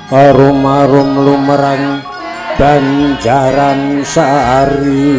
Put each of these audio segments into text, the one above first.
Arum-arum lumerang Banjaran Sari.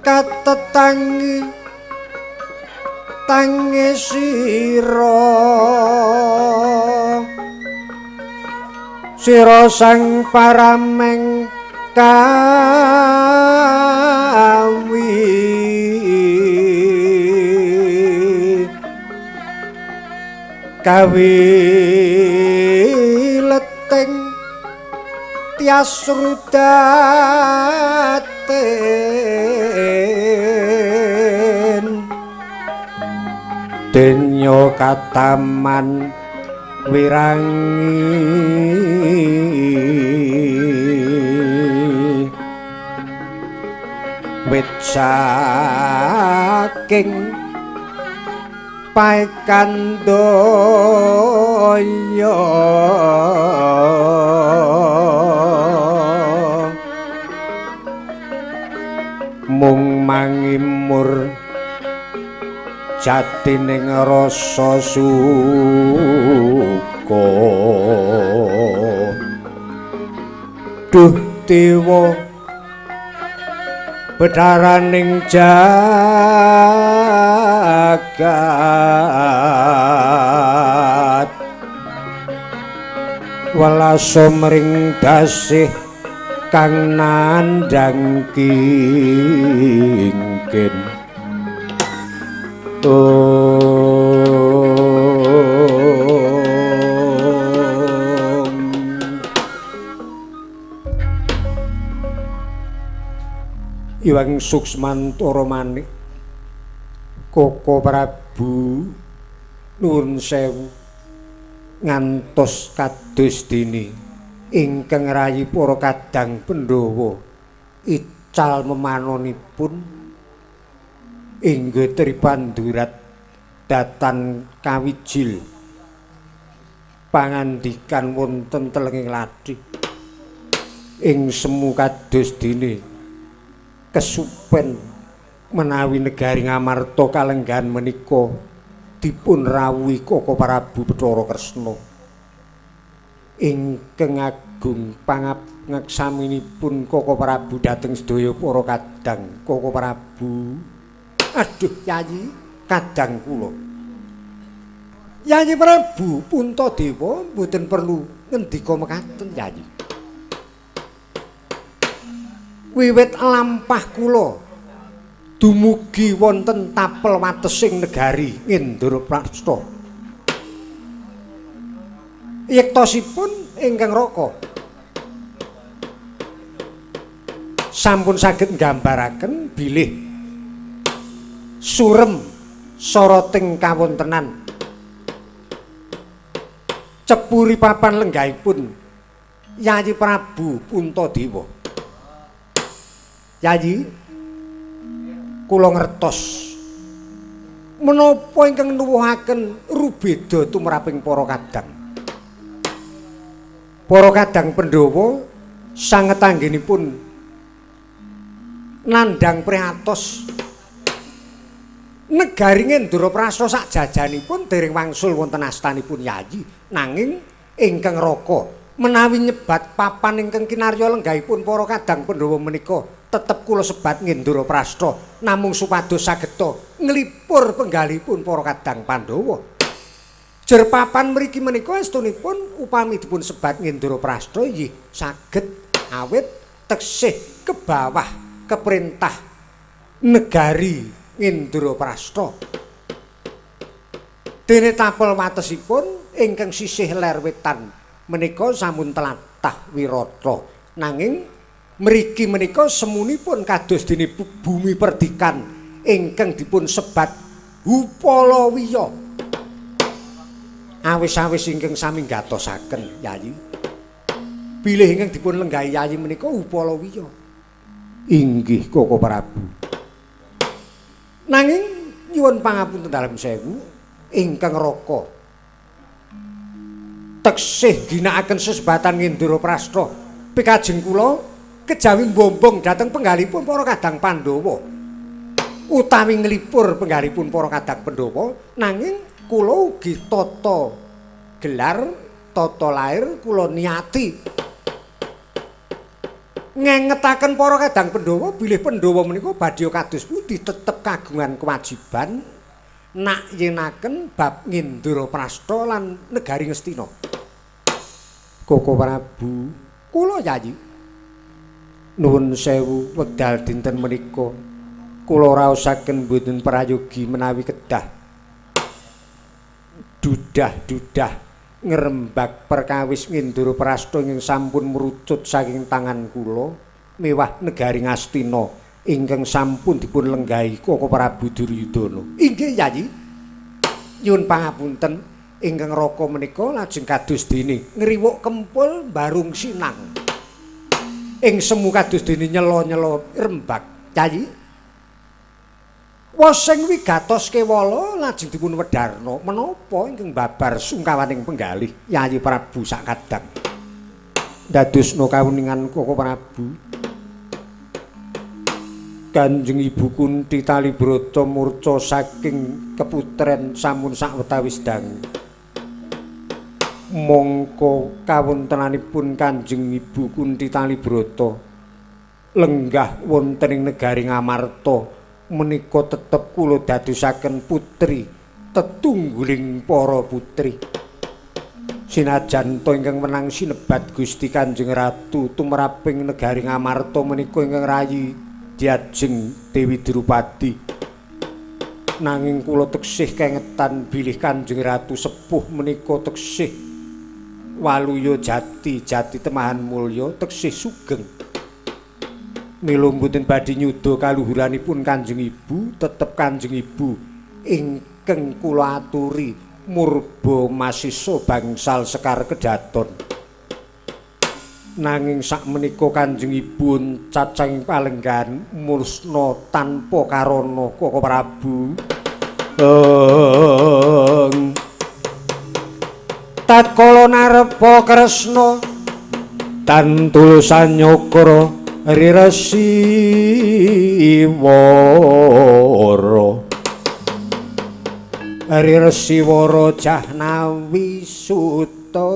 Katetangi tangi sira sira sang parameng kawi kawi leteng tias rudaten denya kataman wirangi wit saking paekandaya mung mangimur jatining rasa suka. Duh dewa bedharaning jagat welasa mring dasih kang nandhang kingkin. Iwang Suksmantara manik Koko Prabu nuwun sewu ngantos kados dene ingkang rayi para kadang Pandhawa ical memanonipun Inggih tripandurat datan kawijil pangandikan wonten telenging lathi ing semu kados dene kesupen menawi negari Ngamarta kalenggahan menika dipun rawuhi Koko Prabu Bathara Kresna ingkang agung pangaksaminipun Koko Prabu dhateng sedaya para kadang. Koko Prabu, aduh Yayi, kadang kula Yayi Prabu Puntadewa mboten perlu ngendika mekaten Yayi. Wiwit lampah kula dumugi wonten tapel watesing negari Indraprasta. Yektosipun ingkang raka sampun saged nggambaraken bilih surem soroting kawontenan cepuri papan lenggahipun Yayi Prabu Puntadewa. Yayi, kula ngertos menapa ingkang nuwuhaken rubeda tumraping para kadang. Para kadang Pandhawa sanget anggenipun nandhang prihatos negari Indraprasta sak jajanipun dereng wangsul wonten astanipun Yayi, nanging ingkang raka menawi nyebat papan ingkang kinarya lenggahipun para kadang Pandhawa menika tetep kula sebat Indraprasta namung supados sageta nglipur penggalipun para kadang Pandhawa. Jer papan mriki menika estunipun upami dipun sebat Indraprasta inggih saged awit teksih ke bawah keperintah negari Indraprasta. Dene tapel watesipun ingkang sisih ler wetan menika sampun tlatah Wirata, nanging mriki menika semunipun kados dene bumi perdikan ingkang dipun sebat Hupalawiya. Awis-awis ingkang sami gatosaken Yayi, bilih ingkang dipun lenggahi Yayi menika Hupalawiya. Inggih Koko Prabu. Nanging nyuwun pangapunten dalem sewu ingkang raka teksih ginakaken sesebatan Indraprasta pikajeng kula kejawi mbombong dhateng penggalipun para kadang Pandhawa utawi nglipur penggalipun para kadang Pandhawa, nanging kula ugi tata gelar tata lair kula niati ngengetaken para kadang Pandhawa bilih Pandhawa menika badhe kados pundi tetep kagungan kewajiban nak yenaken bab Indraprasta lan negari Ngastina. Koko Prabu, kula Yayi nuwun sewu wekdal dinten menika kula raosaken mboten prayogi menawi kedah dudah-dudah ngrembak perkawis Indraprasta ingkang sampun merucut saking tangan kula mewah negari Ngastina ingkang sampun dipun lenggahi Koko Prabu Duryudana. Inggih Yayi, nyuwun pangapunten ingkang raka menika lajeng kados dene ngriwuk kempul barung sinang ing semu kados dene nyela-nyela rembak. Yayi, wosing wigatos kewala lajeng dipun wedharna menapa ingkang babar sungkawaning penggalih Yayi Prabu sakadang. Dadosna kawuningan Koko Prabu, Kanjeng Ibu Kunti Talibrata murca saking keputren sampun sawetawis dangu. Mongko kawontenanipun Kanjeng Ibu Kunti Talibrata lenggah wonten ing negari Ngamarta menika tetep kula dadosaken putri tetungguling para putri. Sinajan ta ingkang menang sinebat Gusti Kanjeng Ratu tumraping negari Ngamarta menika ingkang rayi Diajeng Dewi Drupadi, nanging kula teksih kengetan bilih Kanjeng Ratu sepuh menika teksih waluya jati jati temahan mulya teksih sugeng. Mila mboten badhe nyuda kaluhuranipun Kanjeng Ibu, tetep Kanjeng Ibu ingkang kula aturi murba masisa bangsal sekar kedaton. Nanging sakmenika Kanjeng Ibu cacahing palenggan musna tanpa karana Koko Prabu. Tatkala narepa Kresna tantul sanyakra riresi wara riresi wara Jahnawi suta.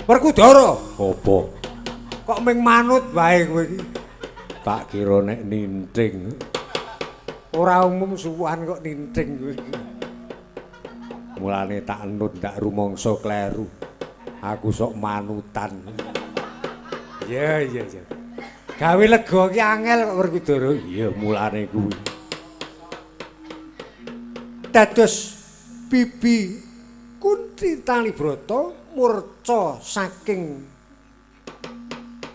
Werkudara, apa? Kok ming manut wae kowe iki? Tak kira nek ninting. Ora umum suwuhan kok ninting kowe iki. Mulane tak enut ndak rumangsa kleru. Aku sok manutan. Iya iya iya. Gawe lega ki angel kok Werkudara. Iya, mulane kuwi. Dados Bibi Kunti Talibrata murca saking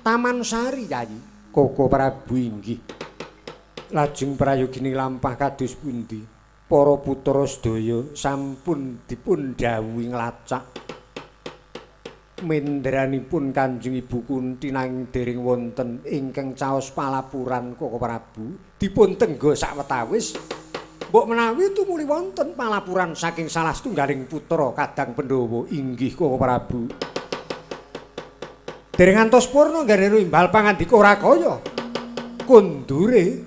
Taman Sari Yayi. Koko Prabu inggih. Lajeng prayogine lampah kados pundi? Para putra sedaya sampun dipun dhawuhi nglacak mendranipun Kanjeng Ibu Kunti nanging dereng wonten ingkang caos palapuran Koko Prabu dipun tengga sawetawis. Mbok menawi tumuli wonten palapuran saking salah setunggaling putra Kadang Pandhawa. Inggih Koko Prabu. Dereng ngantos purna nggane imbal pangandika ora kaya kondure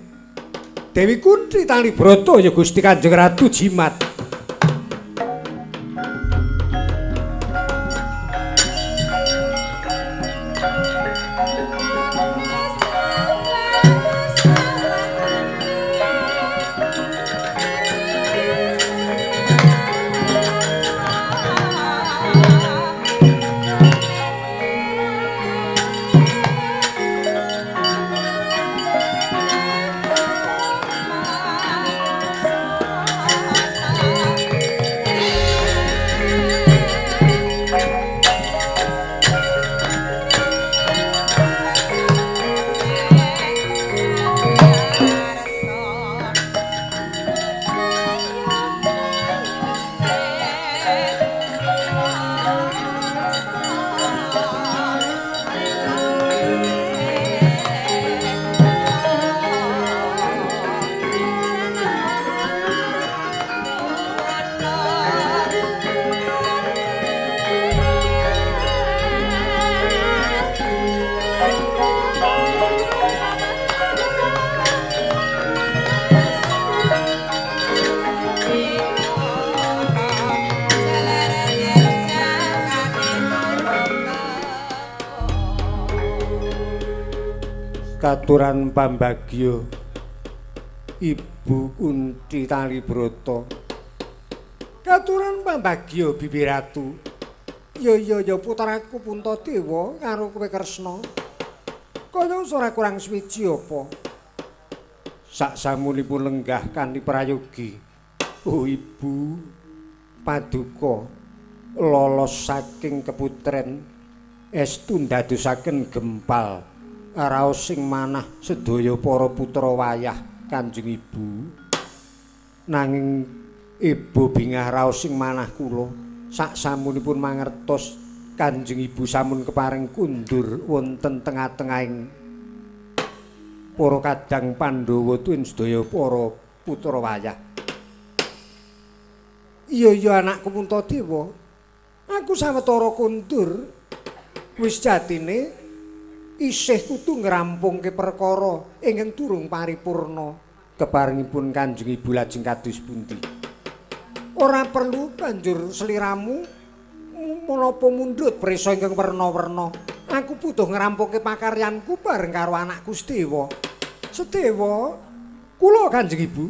Dewi Kunti Talibrata ya Gusti Kanjeng Ratu Jimat. Katuran pambagya Ibu Kunti Talibrata. Katuran pambagya Bibi Ratu. Ya ya ya putraku Puntadewa karo kowe Kresna. Kaya ora kurang suwiji apa? Saksamunipun lenggah kanthi prayogi. Oh Ibu paduka lolos saking keputren estu ndadosaken gempal raos sing manah sedaya para putra wayah Kanjeng Ibu. Nanging ibu bingah raos sing manah kula saksamunipun mangertos Kanjeng Ibu sampun kepareng kundur wonten tengah-tengahing para kadang Pandhawa tuwin sedaya para putra wayah. Iya iya anakku Puntadewa, aku sawetara kundur wis jatine isih kudu ngrampungke perkara ingkang durung paripurna. Keparengipun Kanjeng Ibu lajeng kados pundi? Ora perlu banjur sliramu menapa mundhut prisa ingkang werna-werna. Aku butuh ngrampungke pakaryanku bareng karo anakku Sedewa. Sedewa, kula Kanjeng Ibu.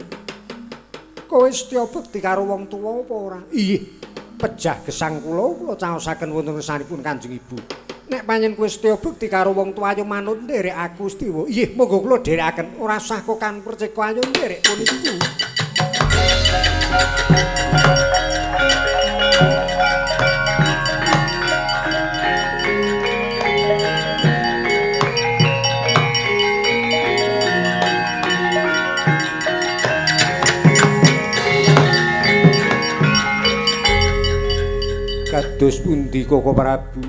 Kowe setya bekti karo wong tuwa apa ora? Inggih, pejah gesang kula, kula caosaken wonten ngersanipun Kanjeng Ibu. Nek pancen kowe setya bekti karo wong tuwa ayo manut nderek aku Sedewa. Inggih, monggo kula dherekaken. Ora usah kok kan perceka ayo nderek pun iku. Kados pundi Koko Prabu?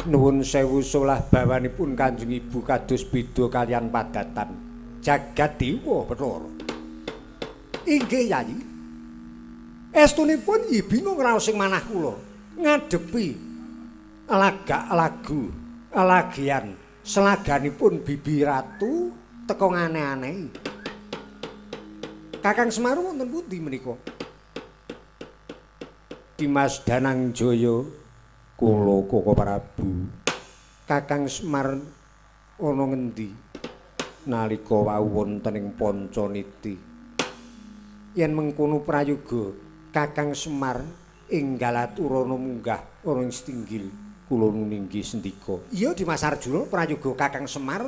Nuwun sewu solah bawanipun Kanjeng Ibu kados beda kalian padatan jagat dewa Bathara. Inggih Yayi. Estunipun yi bingung raos ing manah kula ngadepi lagak lagu lagian selaganipun Bibi Ratu teka ngane-anehi. Kakang Semar wonten pundi menika? Dimas Danang Jaya kula Koko Prabu. Kakang Semar ana ngendi nalika wau wonten ing Pancaniti? Yen mengkono prayoga Kakang Semar enggal aturana munggah ana ing setinggil. Kula nuninggi sendika. Iya Dimas Arjuna, prayoga Kakang Semar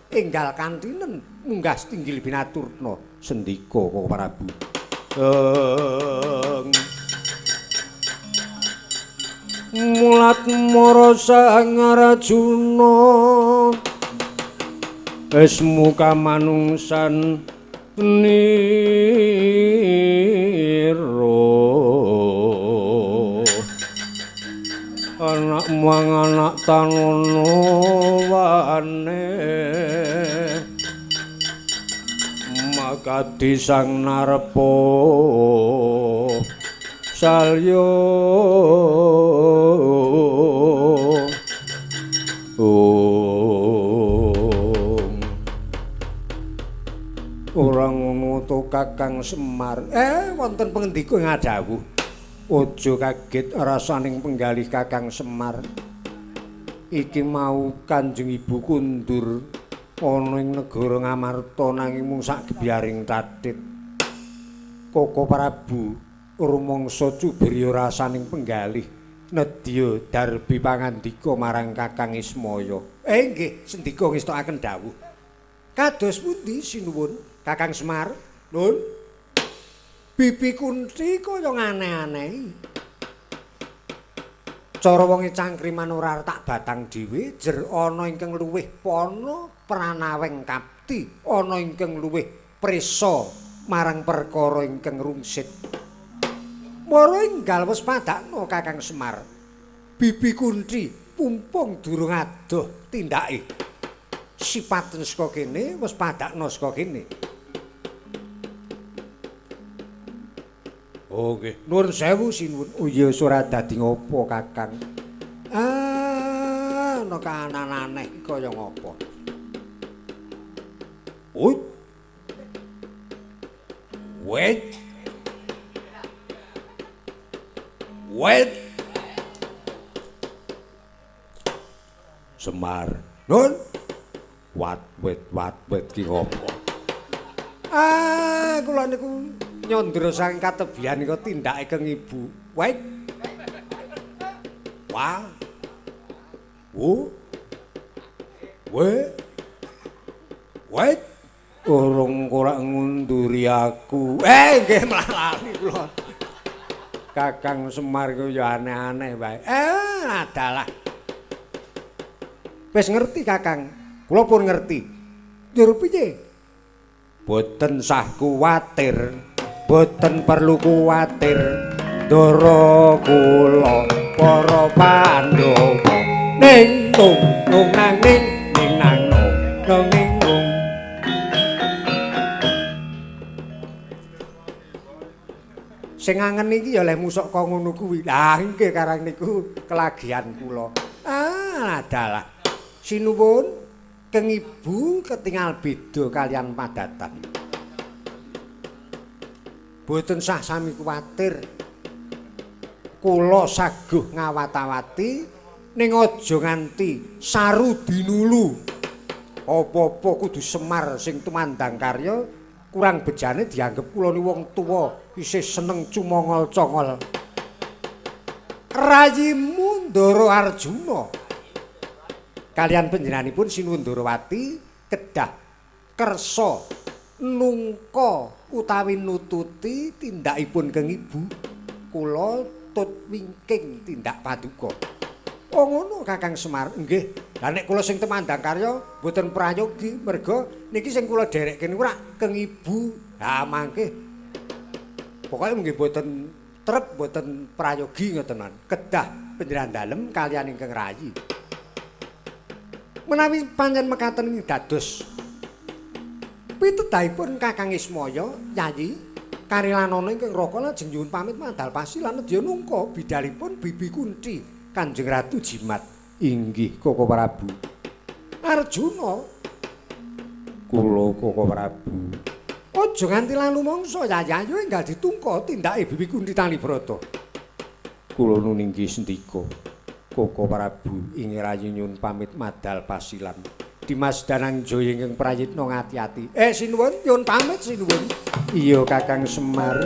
enggal kantinen munggah setinggil binaturna. Sendika Koko Prabu. Mulat mara sang Arjuna esmu kamanungsan nira anak mang anak tanono wane makadi sang narepa salya. Om ora ngono to Kakang Semar. Wonten pengendika ngadhawuh. Aja kaget rasaning penggalih Kakang Semar. Iki mau Kanjeng Ibu kundur ana ing negara Ngamarta nanging mung sak gebyaring tatit. Koko Prabu rumangsa cubriya rasaning penggalih nedya darbi pangandika marang Kakang Ismaya. Nggih, sendika ngestokaken dawuh. Kados pundi sinuwun Kakang Semar? Nun. Bibi Kunti kaya aneh-anehi. Cara wonge cangkriman ora tak batang dhewe, jer ana ingkang luwih pana pranaweng kapti, ana ingkang luwih prisa marang perkara ingkang rungsit. Mara enggal wis padakna Kakang Semar. Bibi Kunti pumpung durung adoh tindake. Sipaten saka kene wis padakna saka kene. Oh nggih, nuwun sewu sinuwun. Oh iya ora dadi ngopo Kakang? Ah, ana kahanan aneh iki kaya ngopo? Wit. Wit. Wit. Semar. Nun. Wat wit wat wit ki ngopo? Ah, kula niku nyandra saking katebihan nika tindake keng ibu. Wit. Wa. Wu. We. Wit. Urung ora ngunduri aku. Nggih mlalani kula. Kakang Semar ku ya aneh-aneh wae. Adalah. Wis ngerti Kakang. Kula pun ngerti. Njur piye? Boten sah kuwatir. Boten perlu kuwatir. Ndara kula para Pandhawa ning nung nung nang ning ning nang nung ning nung. Sing angen iki ya leh musaka ngono kuwi. Lah nggih karang niku kelagian kula. Ah, adalah. Sinuwun keng ibu ketingal beda kalian padatan. Boten sah sami kuwatir. Kula saguh ngawat-awati ning aja nganti saru dinulu. Apa-apa kudu Semar sing tumandang karya, kurang bejane dianggep kula ni wong tuwa isih seneng cumongol-congol. Rayimu Ndara Arjuna kalian panjenenganipun Sinuwun Ndarawati kedah kersa nungka utawi nututi tindakipun keng ibu. Kula tut wingking tindak paduka. Oh ngono Kakang Semar. Nggih. Lah nek kula sing tumandang karya mboten prayogi merga niki sing kula dherekke niku rak keng ibu. Ha mangke pokoke nggih mboten trep mboten prayogi ngoten. Kedah panjenengan dalem kaliyan ingkang rayi. Menawi pancen mekaten ing dados pitedahipun Kakang Ismaya, Yayi Karilanana ingkang Raka lajeng nyuwun pamit madal pasilan nedya nungka bidalipun Bibi Kunti Kanjeng Ratu Jimat. Inggih Koko Prabu. Arjuna, kula Koko Prabu. Aja nganti lalu mangsa Yayi, ayo enggal ditungka tindake Bibi Kunti Talibrata. Kula nuninggi sendika Koko Prabu, ing rayi nyuwun pamit madal pasilan. Dimas Danang Jaya ingkang prayitna ngati-ati. Sinuwun nyuwun pamit sinuwun. Iya Kakang Semar.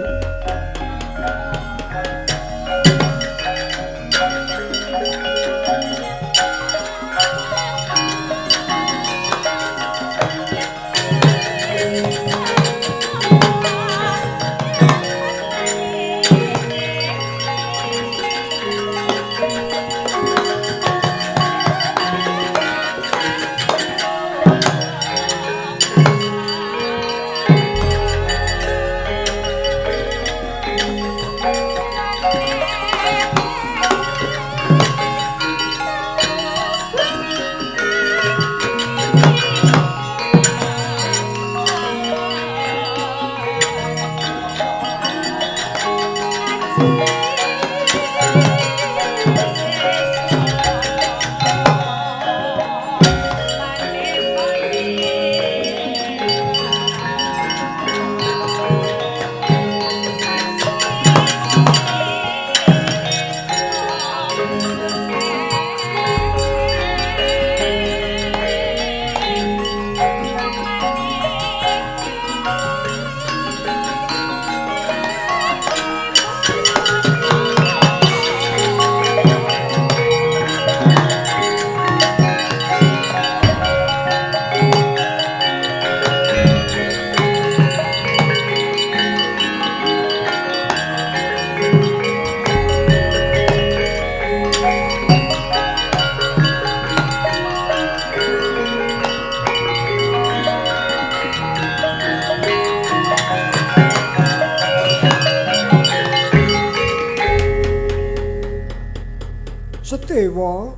Sedewa,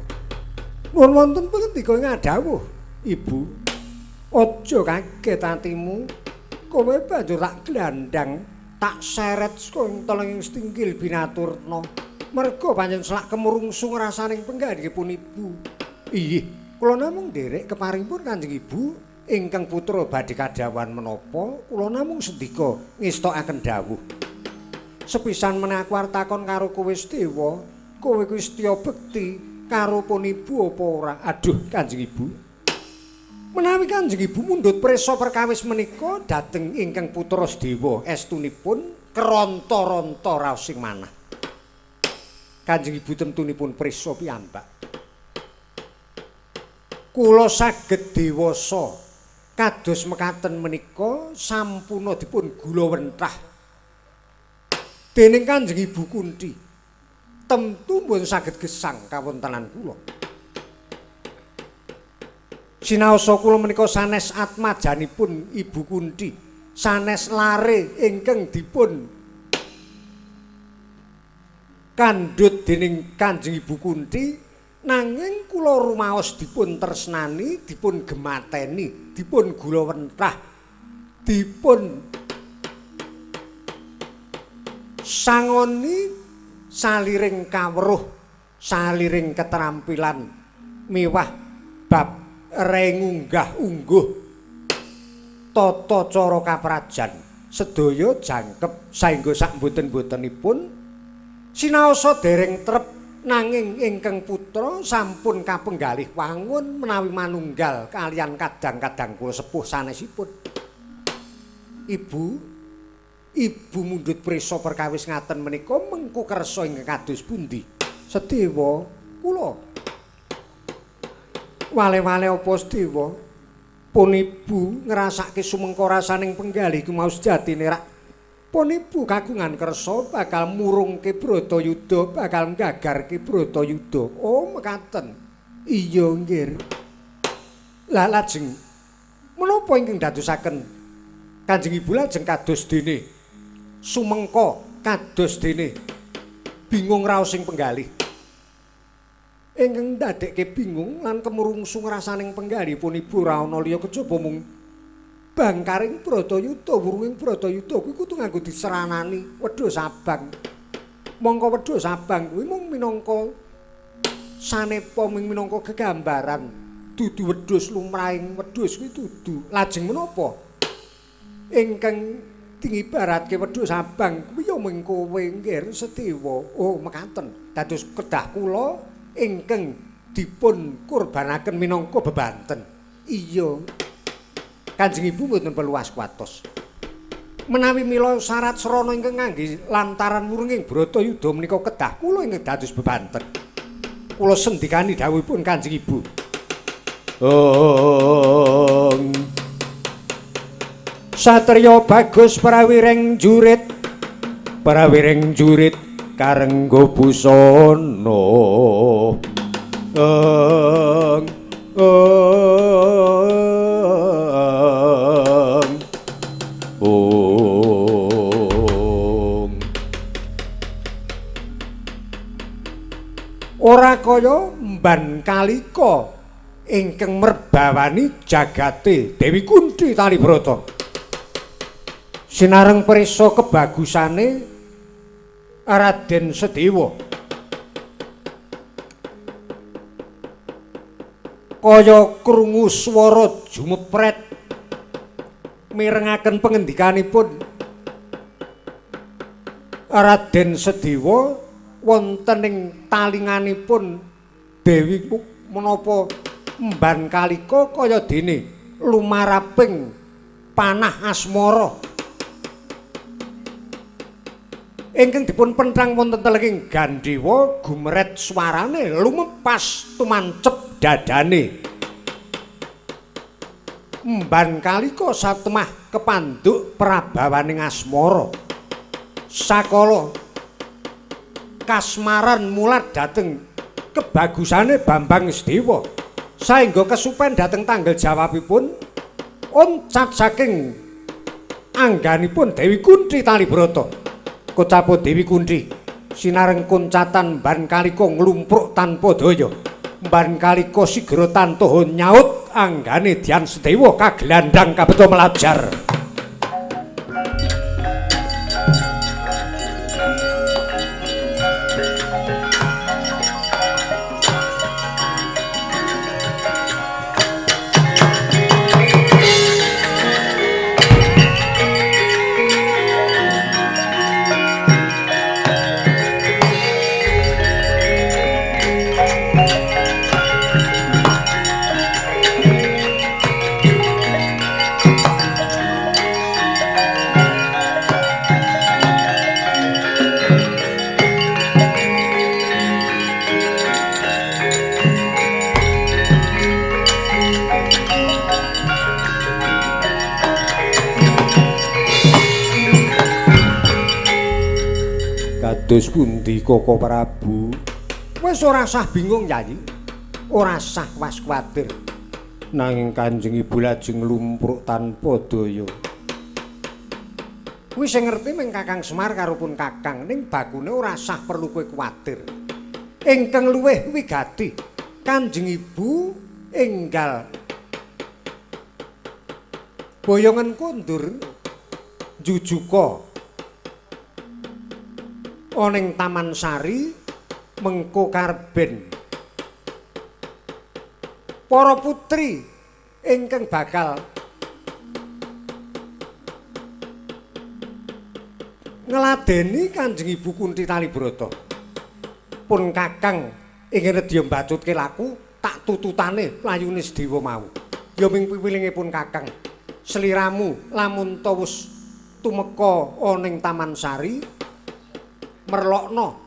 nuwun wonten pangendika ngadhawuh, Ibu. Aja kaget atimu. Kowe banjur tak glandang, tak seret saka ing telenging stinggil binaturna. Merga pancen selak kemrungsung rasaning penggalihipun Ibu. Inggih, kula namung nderek keparingipun Kanjeng Ibu ingkang putra badhe kadhawuhan menapa, kula namung sendika ngestokaken dawuh. Sepisan meneh aku arep takon karo kowe Sedewa, kowe kuwi setya bekti karo pun Ibu apa ora? Aduh, Kanjeng Ibu. Menawi Kanjeng Ibu mundhut prisa perkawis menika dhateng ingkang putra Sedewa estunipun keronta-ronta raos sing manah. Kanjeng Ibu temtunipun prisa piyambak. Kula saged dewasa kados mekaten menika sampuna dipun gulawentah dening Kanjeng Ibu Kunti. Temtu mboten saged gesang kawontenan kula. Sinaosa kula menika sanes atmajanipun Ibu Kunti, sanes lare ingkang dipun kandhut dening Kanjeng Ibu Kunti, nanging kula rumaos dipun tresnani, dipun gemateni, dipun gulawentah, dipun sangoni saliring kawruh, saliring keterampilan miwah bab rengunggah ungguh tata cara kaprajan sedaya jangkep saengga sak mboten-mbotenipun sinaosa dereng trep nanging ingkang putra sampun kapenggalih wangun menawi manunggal kaliyan kadang-kadang kula sepuh sanesipun. Ibu, Ibu mundhut prisa perkawis ngaten menika mengku kersa ingkang kados pundi? Sedewa, kula wale-wale apa Sedewa? Pun Ibu ngrasake sumengko rasaning penggalih iku mau sejatine rak pun Ibu kagungan kersa bakal murungke Bratayuda, bakal nggagarke Bratayuda. Oh, mekaten. Iya, nggih. Lah lajeng menapa ingkang dadosaken Kanjeng Ibu lajeng kados dene sumengko kados dene Bingung raos sing penggalih. Ingkang ndadekke bingung lan kemrungsung rasaning penggalihipun ibu ora ana liya kejaba mung bangkaring Bratayuda, wurunging Bratayuda kuwi kudu nganggo diseranani wedhus abang. Mongko wedhus abang kuwi mung minangka sanepa, mung minangka gegambaran, dudu wedhus lumrahing wedhus kuwi dudu. Lajeng menapa ingkang diibaratke wedhus abang kuwi ya mung kowe nggih Sedewa. Oh mekaten. Dados kedah kula ingkang dipun kurbanaken minangka bebanten. Iya. Kanjeng Ibu mboten perlu waspados. Menawi mila syarat srana ingkang ngangge lantaran wurunging Bratayuda menika kedah kula ingkang dados bebanten. Kula sendikani dawuhipun Kanjeng Ibu. Ong Satriya bagus prawiring jurit, prawiring jurit karenggo busana. Ong ong ong. Ora kaya mban kalika ingkang merbawani jagate Dewi Kunthi Talibrata. Sinareng prisa kebagusane Raden Sedewa. Kaya krungu swara jumepret mirengaken pengendikanipun Raden Sedewa wonten ing talinganipun Dewi menapa mban kalika kaya dene lumaraping panah asmara ingkang dipun penthang wonten telenging Gandewa gumeret swarane lumepas tumancep dadane. Mban kalika satemah kepanduk prabawaning asmara. Sakala kasmaran mulat dhateng kebagusane Bambang Sedewa saengga kesupen dhateng tanggel jawabipun oncat saking angganipun Dewi Kunthi Talibrata. Kocapo Dewi Kunthi sinareng koncatan mban kalika nglumpruk tanpa daya. Mban kalika sigra tantoha nyaut anggane Dian Sedewa kagelandang kabeto melajar. Kados pundi Koko Prabu? Wis ora sah bingung Yayi. Ora sah was kuwatir. Nanging Kanjeng Ibu lajeng lumpruk tanpa daya. Kuwi sing ngerti mung Kakang Semar karo pun Kakang, ning bakune ora sah perlu kowe kuwatir. Ingkang luwih wigati, Kanjeng Ibu enggal boyongan kondur njujuka ana ing Taman Sari mengko karben para putri ingkang bakal ngladeni Kanjeng Ibu Kunthi Talibrata. Pun Kakang ingin nedya mbacutke laku tak tututane layune Sedewa mau. Ya ming piwilinge pun Kakang, sliramu lamun ta wis tumeka ana ing Taman Sari merlokno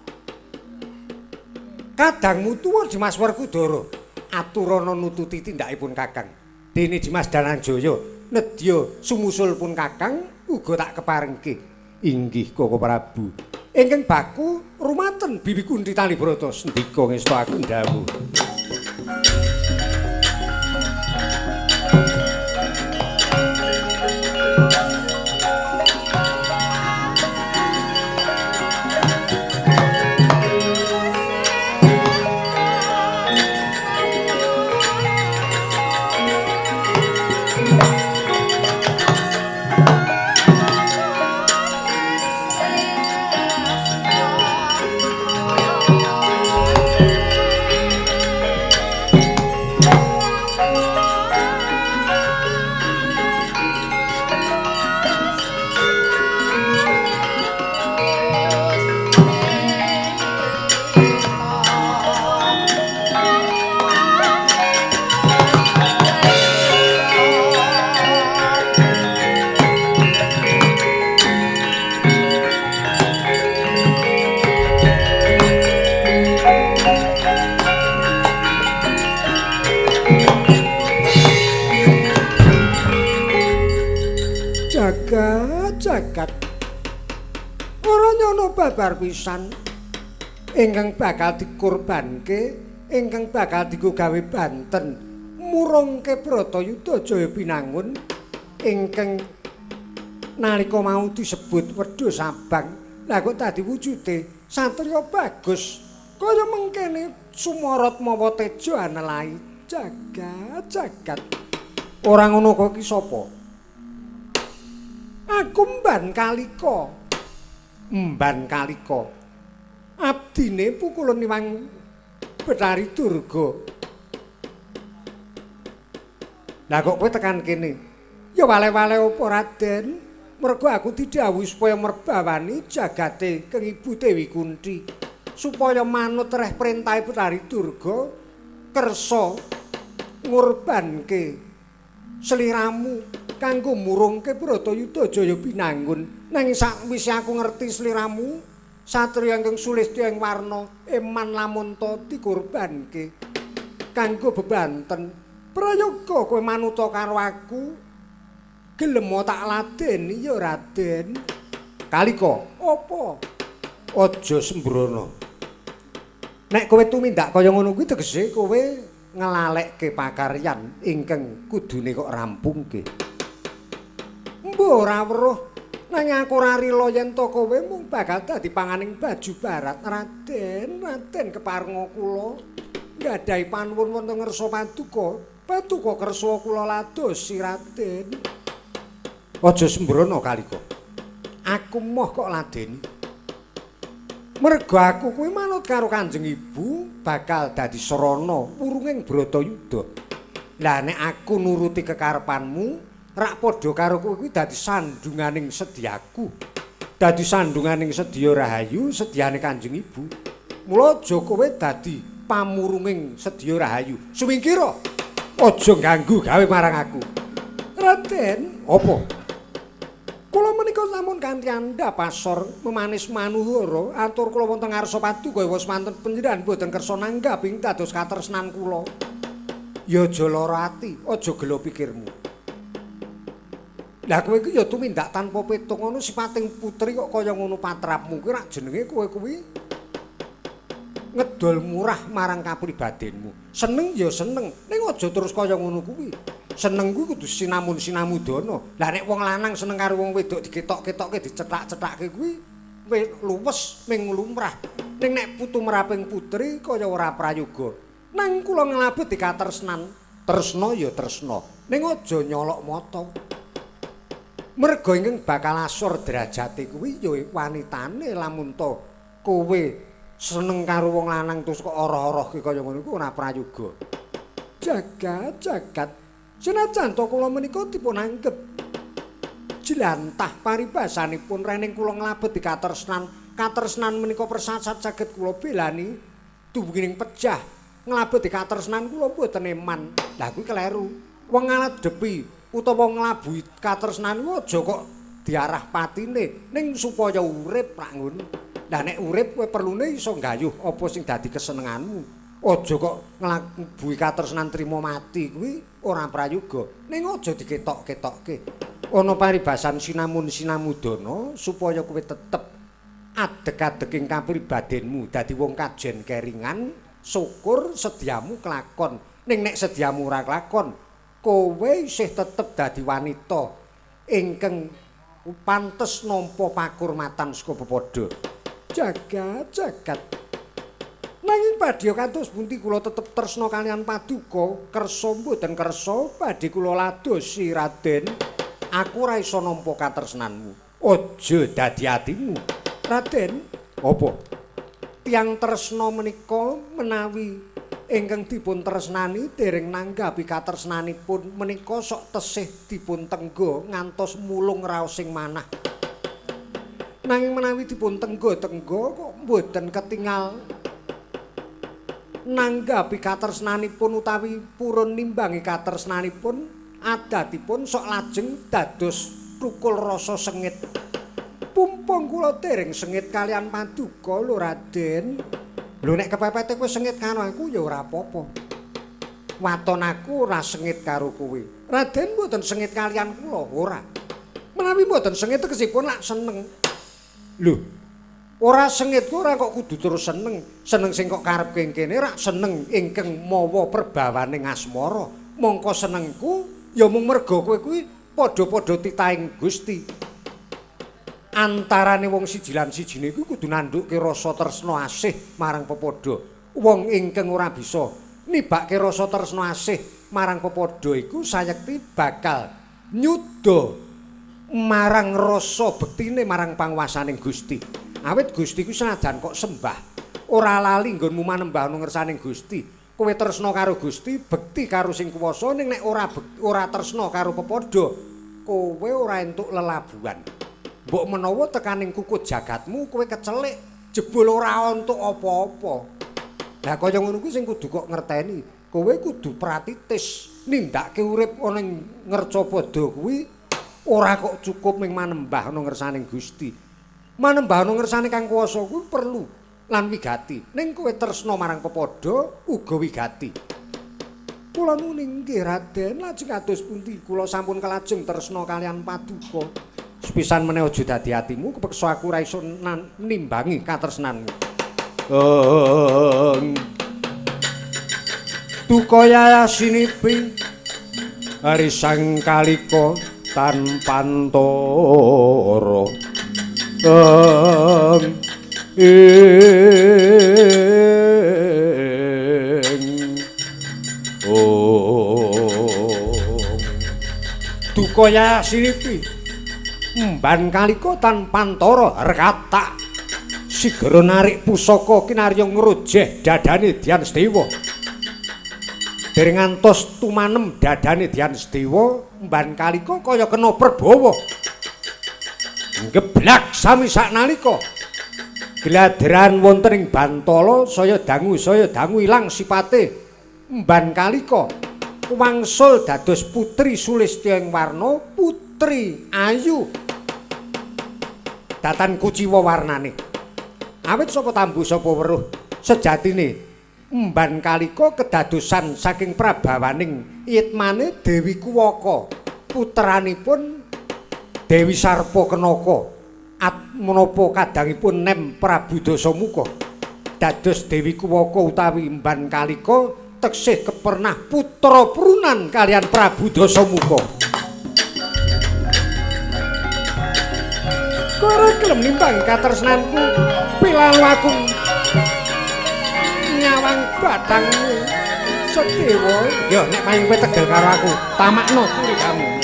kadangmu tuwa Dimas Werkudara, aturana nututi tindakipun Kakang. Dene Dimas Dananjaya nedya sumusul pun Kakang uga tak keparengke. Inggih Koko Prabu. Ingkang baku rumaten Bibi Kunthi Talibrata sendika ngestakaken dawuh. Jagat jagat. Ora nyono babar pisan ingkang bakal dikurbanke, ingkang bakal dienggo gawe banten murungke Bratayuda Jaya Binangun ingkang nalika mau disebut wedhus abang. Lah kok dadi wujude satriya bagus kaya mengkene sumorot mawa teja anelahi. Jagat jagat. Ora ngono kok iki sapa? Aku Mban Kalika. Mban Kalika. Abdine pukulun Niwang Bathari Durga. Lah kok kowe tekan kene? Ya wale-wale apa Raden? Mergo aku didhawuhi supaya merbawani jagate keng Ibu Dewi Kunthi supaya manut reh perintahe Bathari Durga kersa ngurbanke sliramu kanggo murungke Bratayuda Jaya Binangun. Nanging sakwise aku ngerti sliramu satriya ingkang sulistya ing warna eman lamunta dikurbanke kanggo bebanten. Prayoga kowe manuta karo aku, gelem tak ladeni ya Raden. Kalika, apa? Aja sembrono. Nek kowe tumindak kaya ngono kuwi tegese kowe nglalekke pakaryan ingkang kudune kok rampungke. Mbuh ora weruh, nanging aku ora rila yen to kowe mung bakal dadi panganing baju barat. Raden, Raden keparenga kula nggadahi panuwun wonten ngersa paduka. Paduka kersa kula ladosi Raden. Aja sembrono Kalika. Aku moh kok ladeni. Mergo aku kuwi manut karo Kanjeng Ibu bakal dadi sarana wurunging Bratayuda. Lah nek aku nuruti kekarepanmu, rak padha karo kowe kuwi dadi sandunganing sedyaku. Dadi sandunganing sedya rahayu, sedyane Kanjeng Ibu. Mula aja kowe dadi pamurunging sedya rahayu. Sumingkira, aja ganggu gawe marang aku. Raden, apa? Kula menika sampun kanthi andhap asor memanis manuhara atur kula wonten ngarsa paduka wis manten panjenengan boten kersa nanggap ing dados katresnan kula. Ya aja lara ati, aja gela pikirmu. Lah kowe iki ya tumindak tanpa petung ngono sipating putri kok kaya ngono patrapmu kuwi rak jenenge kowe kuwi ngedol murah marang kapribadenmu. Seneng ya seneng, ning aja terus kaya ngono kuwi. Seneng kuwi kudu sinamun sinamudana. Lah nek wong lanang seneng karo wong wedok diketok-ketokke dicethak-cethake kuwi luwes ming lumrah. Ning nek putu meraping putri kaya ora prayoga. Nang kula nglabet dikatresnan. Tresna ya tresna, ning aja nyolok mata. Merga ingkang bakal asor derajate kuwi ya wanitane lamun to kowe seneng karo wong lanang terus kok oroh-orohke kaya ngono kuwi ora prayoga. Jagat jagat. Senajan to kula menika dipun anggep jlantah paribasanipun rening kula nglabet dikatresnan. Katresnan menika persasat saged kula belani duwining pejah. Nglabet dikatresnan kula mboten eman. Lah kuwi kleru. Wong ngadepi utawa nglabuhi katresnan kuwi aja kok diarah patine ning supaya urip rak ngono. Lah nek urip kowe perlune iso nggayuh apa sing dadi kesenenganmu. Aja kok nglabuhi katresnan trima mati kuwi ora prayoga. Ning aja diketok-ketokke. Ana paribasan sinamun sinamudana supaya kowe tetep adeg-adeking kapribadenmu dadi wong kajen keringan, syukur sedyamu kelakon. Ning nek sedyamu ora kelakon, kowe isih tetep dadi wanita ingkang pantes nampa pakurmatan saka pepadha. Jagat jagat. Nanging padya kados pundi kula tetep tresna kaliyan paduka, kersa mboten kersa badhe kula ladosi Raden. Aku ora iso nampa katresnanmu. Aja dadi atimu. Raden, apa? Tiyang tresna menika menawi ingkang dipun tresnani dereng nanggapi katresnanipun menika sok tesih dipun tengga ngantos mulung raosing manah. Nanging menawi dipun tengga-tengga kok mboten ketingal nanggapi katresnanipun utawi purun nimbangi katresnanipun adatipun sok lajeng dados tukul rasa sengit. Pumpung kula dereng sengit kalian paduka lho Raden. Lho nek kepepete kowe sengit karo aku ya ora apa-apa. Waton aku ora sengit karo kowe. Raden mboten sengit kalian kula, ora. Menawi mboten sengit tegesipun lak seneng. Lho, ora sengit ku ora kok kudu terus seneng. Seneng sing kok karepke ing kene rak seneng ingkang mawa perbawaning asmara. Mongko senengku ya mung merga kowe kuwi padha-padha titahing Gusti. Antarane wong siji lan sijine kuwi kudu nandhukke rasa tresna asih marang pepadha. Wong ingkang ora bisa nibake rasa tresna asih marang pepadha iku sayekti bakal nyuda marang rasa bektine marang panguwasaning Gusti. Awit Gusti ku senajan kok sembah, ora lali nggonmu manembah ana ngersaning Gusti. Kowe tresna karo Gusti, bekti karo sing kuwasa, ning nek ora tresna karo pepadha, kowe ora entuk lelabuhan. Mbok menawa tekaning kukut jagatmu kowe kecelik, jebul ora entuk apa-apa. Lah kaya ngono kuwi sing kudu kok ngerteni. Kowe kudu pratitis nindakake urip ana ing ngercapada kuwi ora kok cukup ming manembah ana ngersaning Gusti. Manembah ana ngersane Kang Kuwasa kuwi perlu lan wigati. Ning kowe tresna marang pepadha uga wigati. Kula nuwun inggih Raden, lajeng kados pundi kula sampun kelajeng tresna kalian paduka. Sepisan meneh aja dadi atimu kepeksa aku ora iso nimbangi katresnanmu. Duka yayasinipi hari sang kalika tan pantara ing duka yayasinipi mban kalika tan pantara rekatak sigara narik pusaka kinarya ngrojeh dadane Dyan Sedewa. Dereng ngantos tumanem dadane Dyan Sedewa, mban kalika kaya kena perbawa. Ngeblak sami saknalika. Gladran wonten ing bantala saya dangu ilang sipate mban kalika. Wangsul dados putri Sulistya ing warna putri ayu. Datan kuciwa warnane. Awit sapa tambu sapa weruh sejatine mban kalika kedadosan saking prabawaning yitmane Dewi Kuwaka, putranipun Dewi Sarpakenaka, menapa kadangipun nem Prabu Dasamuka. Dados Dewi Kuwaka utawi mban kalika teksih kepernah putra prunan kalian Prabu Dasamuka. Kowe ora gelem nimbangi katresnanku, pilalu aku nyawang bathangmu Sedewa. Ya nek paing kowe tegel karo aku, tamakno curigamu.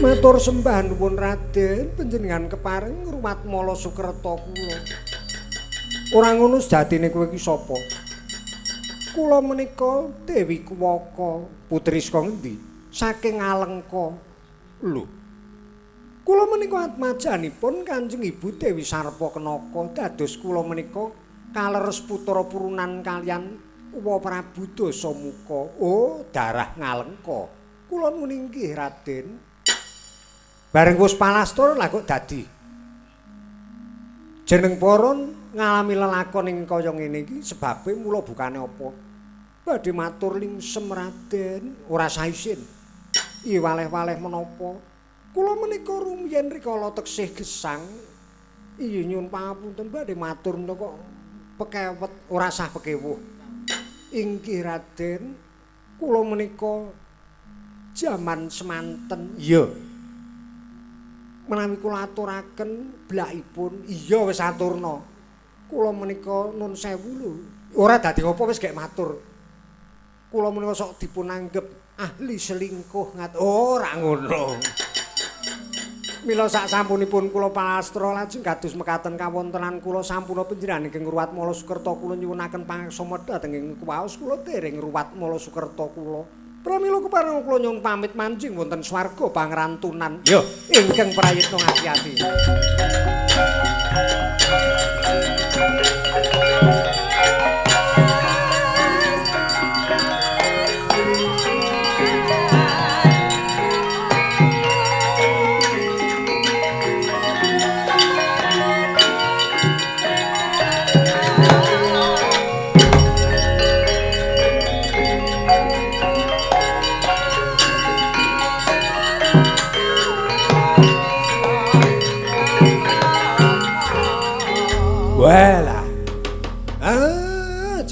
Matur sembah nuwun Raden, panjenengan kepareng ngrumat mala sukerta kula. Ora ngono sejatine kowe iki sapa? Kula menika Dewi Kuwaka, putri saka ngendi? Saking Alengka. Lho. Kula menika atmajanipun Kanjeng Ibu Dewi Sarpakenaka, dados kula menika kaleres putra purunan kalian Uwa Prabu Dasamuka. Oh, darah Ngalengka. Kula nuwun inggih Raden. Bareng wis palastur lah kok dadi jeneng poron ngalami lelakon ing kaya ngene iki sebabe mula bukane apa? Badhe matur lingsem Raden, ora saisin. Iya waleh-waleh menapa? Kula menika rumiyin rikala teksih gesang. Iya nyuwun pangapunten badhe matur menika kok pekewet, ora sah pekewuh. Inggih Raden, kula menika jaman semanten. Iya. Menawi kula aturaken blakipun, iya wis aturna. Kula menika nun sewu lho. Ora dadi apa wis gek matur. Kula menika sok dipun anggep ahli selingkuh ngat. Oh, ora ngono. Mila sak sampunipun kula palastra lajeng kados mekaten kawontenan kula sampuna panjenengan ingkang ngruwat mala sukerta kula nyuwunaken pangaksama dhateng ing kuwaos kula dereng ngruwat mala sukerta kula. Pramila kepareng kula nyuwun pamit manjing wonten swarga pangrantunan. Ya, ingkang prayitna ngati-ati.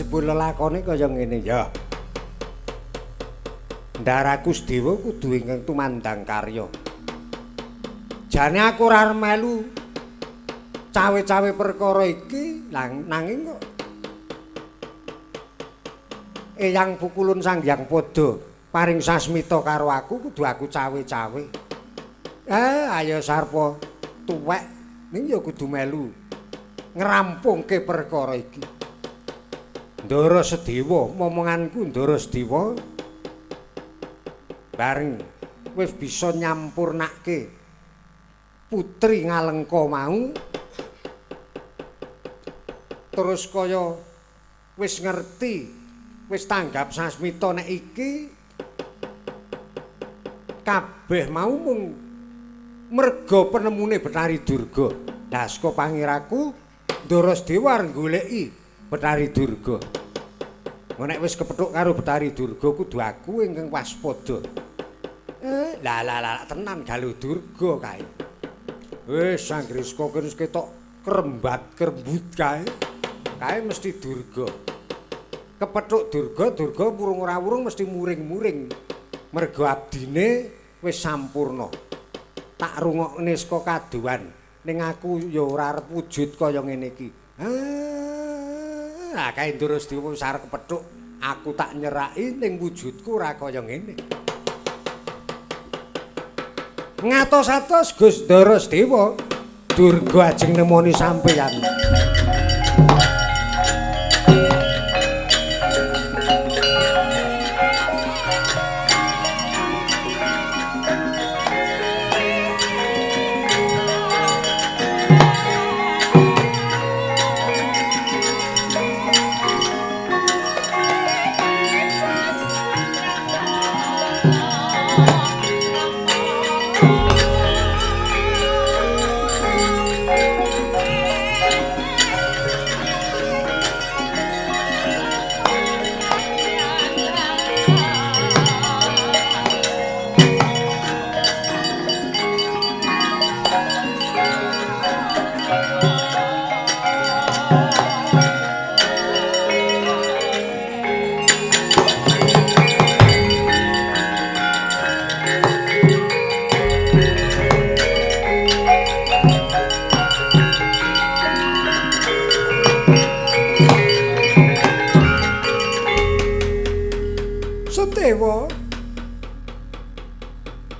jebul lelakone kaya ngene ya. Ndaraku Sedewa kudu ingkang tumandang karya. Jane aku ora melu cawe-cawe perkara iki, nanging kok Eyang Pukulun Sang Hyang Padha paring sasmita karo aku kudu aku cawe-cawe. Ayo Sarpa tuwek ning ya kudu melu ngrampungke perkara iki. Ndara Sedewa, momonganku Ndara Sedewa bareng wis bisa nyampurnake putri Ngalengka mau, terus kaya wis ngerti, wis tanggap sasmita nek iki kabeh mau mung merga penemune Bathari Durga. Lah saka pangiraku Ndara Sedewa arep goleki Bathari Durga. Nek wis kepethuk karo Bathari Durga kudu aku ingkang waspada. Lah lah lah tenan Galuh Durga kae. Wis anggere saka kene wis ketok krembat krembut kae. Kae mesti Durga. Kepethuk Durga, Durga wurung ora wurung mesti muring-muring. Merga abdine wis sampurna. Tak rungokne saka kadohan ning aku ya ora arep wujud kaya ngene iki. Ah, kae Ndara Sedewa wis arep kepethuk, aku tak nyeraki ning wujudku ora kaya ngene. Ngatos-atos Gus Ndara Sedewa, Durga ajeng nemoni sampeyan.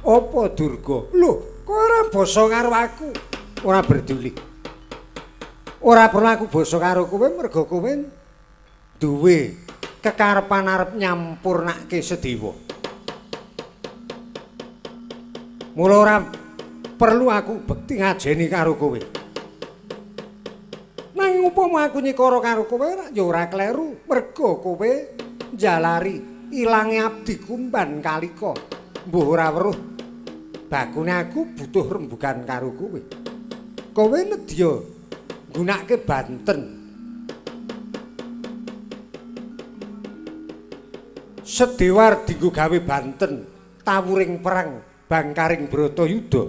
Apa Durga? Lho, kowe ora basa karo aku. Ora berduli. Ora perlu aku basa karo kowe merga kowe duwe kekarepan arep nyampurnake Sedewa. Mula ora perlu aku bekti ngajeni karo kowe. Nanging upama aku nyikara karo kowe ya ora kleru, merga kowe njalari ilange abdi kumban kalika. Mbuh ora weruh bakune aku butuh rembugan karo kowe. Kowe nedya nggunakake banten. Sedewa dienggo gawe banten tawuring perang bangkaring Bratayuda.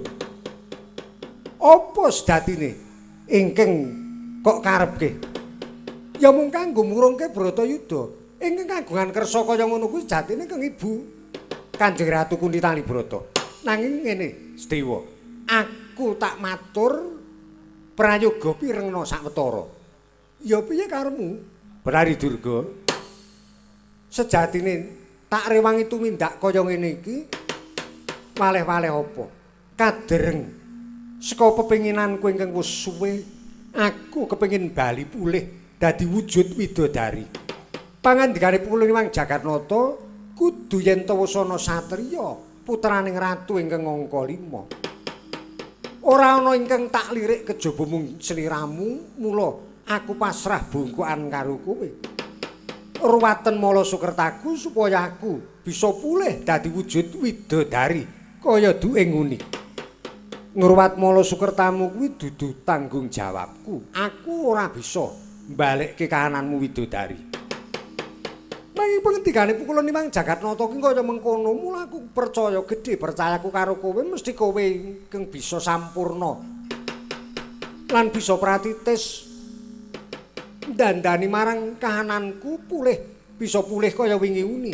Apa sejatine ingkang kok karepke? Ya mung kanggo murungke Bratayuda. Ingkang kagungan kersa kaya ngono kuwi sejatine kang Ibu Kanjeng Ratu Kunthi Talibrata. Nanging ngene, Sedewa, aku tak matur prayoga pirengna sawetara. Ya piye karepmu? Bathari Durga, sejatine tak rewangi tumindak kaya ngene iki waleh-waleh apa? Kadereng saka pepinginanku ingkang wis suwe, aku kepengin bali pulih dadi wujud widodari. Pangandikane Pukulun Wang Jagatnata kudu yen ta wis ana satriya putraning ratu ingkang angka 5. Ora ana ingkang tak lirik kejaba mung sliramu, mula aku pasrah bungkukan karo kowe. Ruwaten mala sukertaku supaya aku bisa pulih dadi wujud widodari kaya duke nguni. Ngruwat mala sukertamu kuwi dudu tanggung jawabku. Aku ora bisa mbalekke kahananmu widodari. Nanging pengendikane Pukulun Wang Jagatnata ki kaya mengkono, mula aku percaya gedhe percayaku karo kowe mesti kowe ingkang bisa sampurna lan bisa pratitis Dandani marang kahananku pulih bisa pulih kaya wingi uni.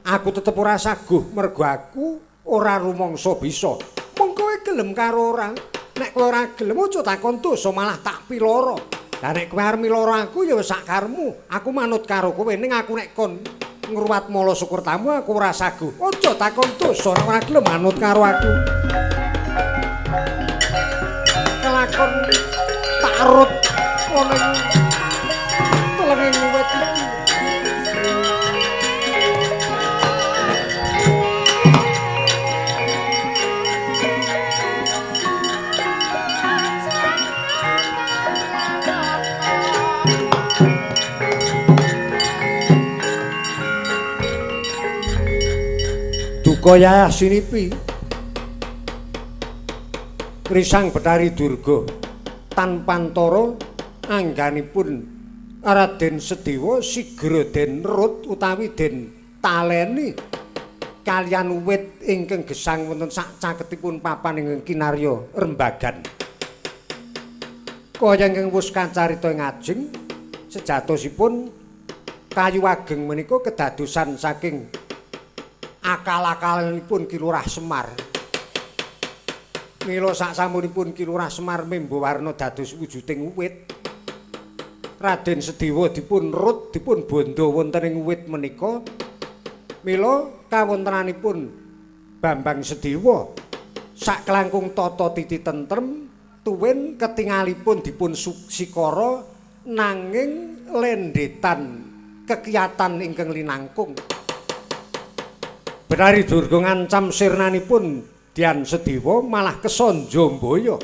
Aku tetep ora saguh mergo aku ora rumangsa bisa. Mung kowe gelem karo ora? Nek kowe ora gelem aja takon dosa malah tak piloro. Lah nek kowe arep miloro aku ya wis sak karepmu. Aku manut karo kowe ning aku nek kon ngruwat mala sukertamu aku ora saguh. Aja takon dosa nek ora gelem manut karo aku. Kelakon tarut ana ing telenging wit iki. Duka yayah sinipi Krisang Bathari Durga tanpantara angganipun Raden Sedewa sigra den rut utawi den taleni kaliyan wit ingkang gesang wonten sak caketipun papan ingkang kinarya rembagan. Kaya ingkang wis kacarita ing ajeng sejatosipun kayu ageng menika kedadosan saking akal-akalanipun Ki Lurah Semar. Mila saksampunipun Ki Lurah Semar membo warna dados wujuding wit, Raden Sedewa dipun rut dipun bondo wonten ing wit menika. Mila kawontenanipun Bambang Sedewa saklangkung tata titi tentrem tuwin ketingalipun dipun sikara nanging lendhetan kekiyatan ingkang linangkung. Bathari Durga ngancam sirnanipun Dian Sedewa malah kesanja mbaya.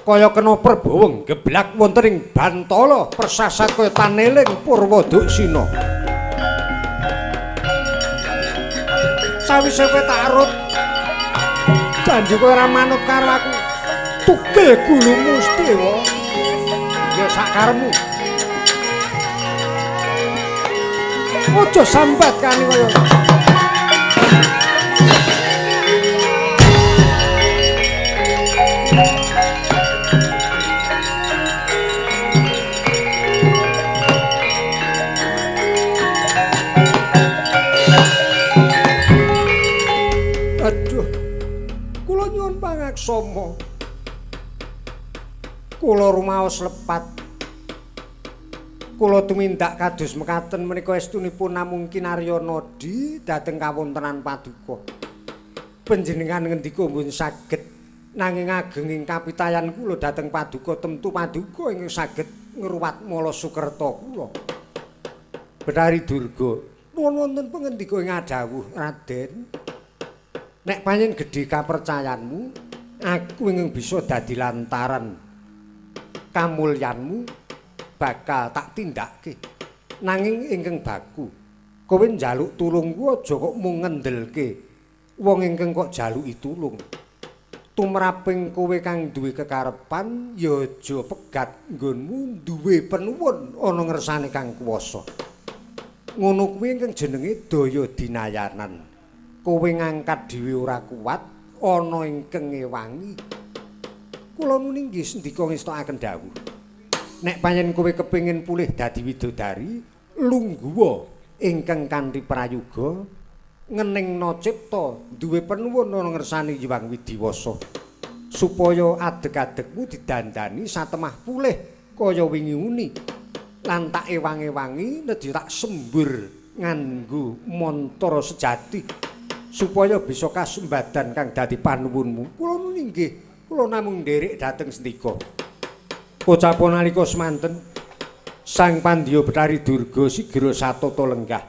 Kaya kena perboweng geblak wonten ing bantala persasat kaya taneling Purwaduksina. Sawise kowe tak rut janji kowe ora manut karo aku, tugel gulumu Sedewa. Ya sakarepmu. Aja sambat kani kaya. Aduh, kula nyuwun pangaksama. Kula rumaos lepat. Kula tumindak kados mekaten menika estunipun namung kinarya nadi dhateng kawontenan paduka. Panjenengan ngendika mbun saged nanging agenging kapitayan kula dhateng paduka temtu paduka ingkang saged ngruwat mala sukerta kula. Bathari Durga, nuwun wonten pangendika ing adhawuh Raden. Nek pancen gedhe kapercayanmu, aku ingkang bisa dadi lantaran kamulyanmu bakal tak tindakke. Nanging ingkang baku, kowe njaluk tulungku aja kok mung ngendelke wong ingkang kok jaluki tulung. Tumraping kowe kang duwe kekarepan ya aja pegat nggonmu duwe penuwun ana ngersane Kang Kuwasa. Ngono kuwi ingkang jenenge daya dinayanan. Kowe ngangkat dhewe ora kuat ana ingkang ngewangi. Kula nuni nggih sendika ngestokaken dawuh. Nek pancen kowe kepengin pulih dadi widodari, lungguha ingkang kanthi prayoga ngeningna cipta duwe penuwun ana ngersane Hyang Widiwasa supaya adeg-adegmu didandani satemah pulih kaya wingi uni lan tak ewang-ewangi nedya tak sembur nganggo mantra sejati supaya bisa kasembadan kang dadi panuwunmu. Kula nuni nggih, kula namung nderek dhateng sendika. Pocapo nalika semanten Sang Pandya Bathari Durga sigra satata lenggah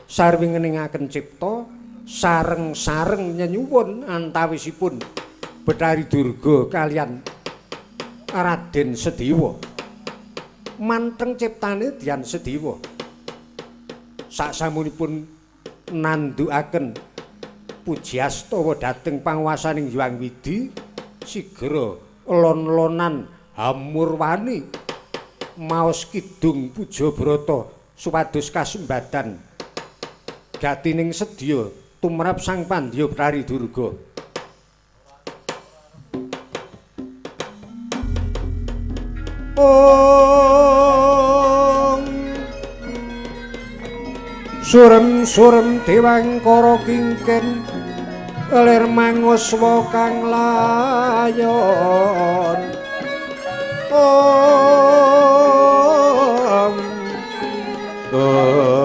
sarwi ngeningaken cipta sareng-sareng nyenyuwun antawisipun Bathari Durga kaliyan Raden Sedewa. Manteng ciptane Dian Sedewa saksamunipun nandhukaken pujiastawa dhateng panguwasaning Hyang Widi sigra lon-lonan hamurwani maos kidung puja brata supados kasembadan gatining sedya tumrap Sang Pandya Bathari Durga. Om Surem-surem dewangkara kingkin lir manguswa kang layon. Om Om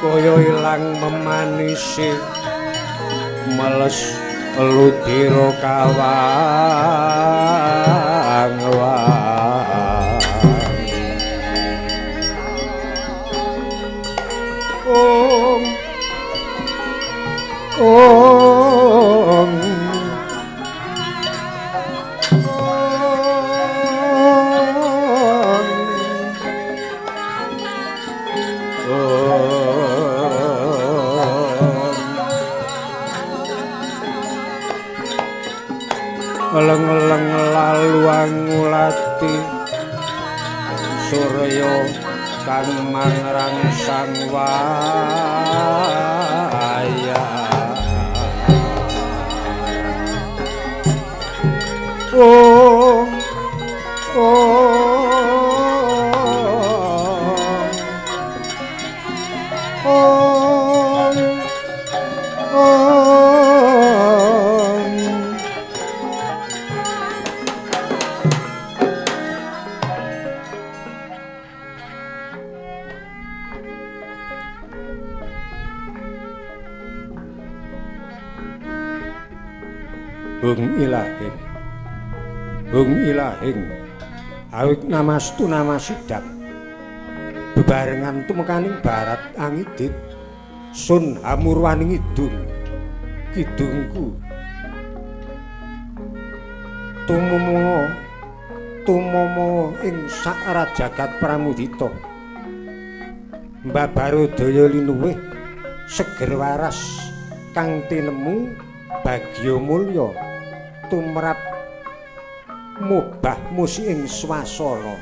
Kaya ilang memanisi meles ludira kawang wang. Om Om Eleng-eleng lalu angulati surya kang mangrangsang wayah. Om Om Om Om Hung ilahing, hung ilahing, awik namastu namasidam, bebarengan tumekaning barat angidit, sun hamurwaning idung, kidungku, tumomo, tumomo ing sak rajagat pramudita, mbabarodaya linuwih, seger waras kang tinemu bagya mulya. Tumrap mubah musi ing swasana.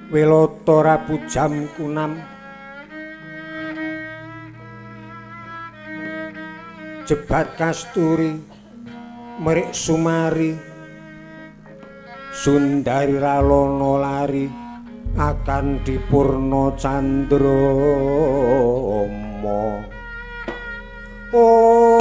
Welata rapujam kunam jebat kasturi merik sumari Sundari ralono lari akan dipurna candra ma. Om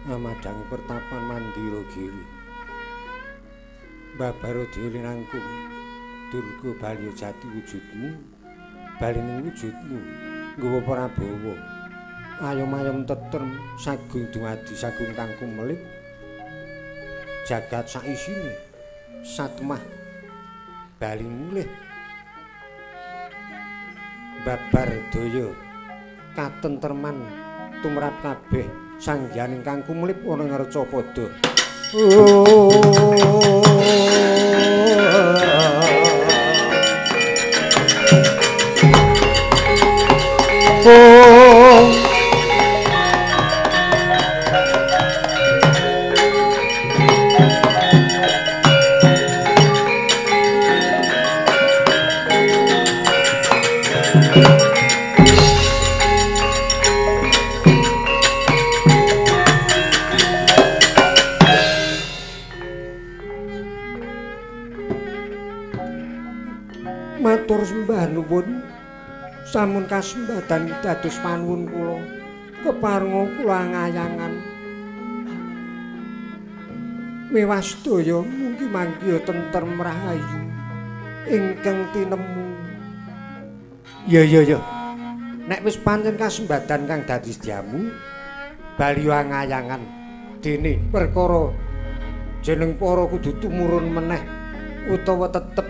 Amadhangi pertapan Mandira Giri Babarodya linangkung Durga Balya jati wujudmu balining wujudmu nggawa Prabawa ayom-ayom tetrem sagung dumadi sagung kang kumelip jagat saisine satmah bali mulih babar daya katentreman tumrap kabeh sanghyang ingkang kumlip ana ngarcapada. Matur sembah nuwun. Sampun kasembadan dados panuwun kula. Keparenga kula ngayangan. Mewah sedaya munggi manggiha tentrem rahayu ingkang tinemu. Ya ya ya. Nek wis pancen kasembadan kang dadi sedyamu, bali ngayangan. Dene perkara jeneng para kudu tumurun meneh utawa tetep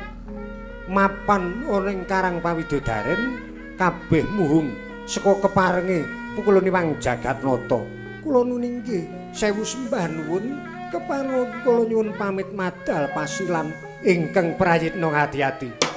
mapan ana ing Karang Pawidodaren kabeh muhung saka keparenge pukulune Wang Jagatnata. Kula nuningke sewu sembah nuwun, keparenga kula nyuwun pamit madal pasilan ingkang prayitna ngati-ati.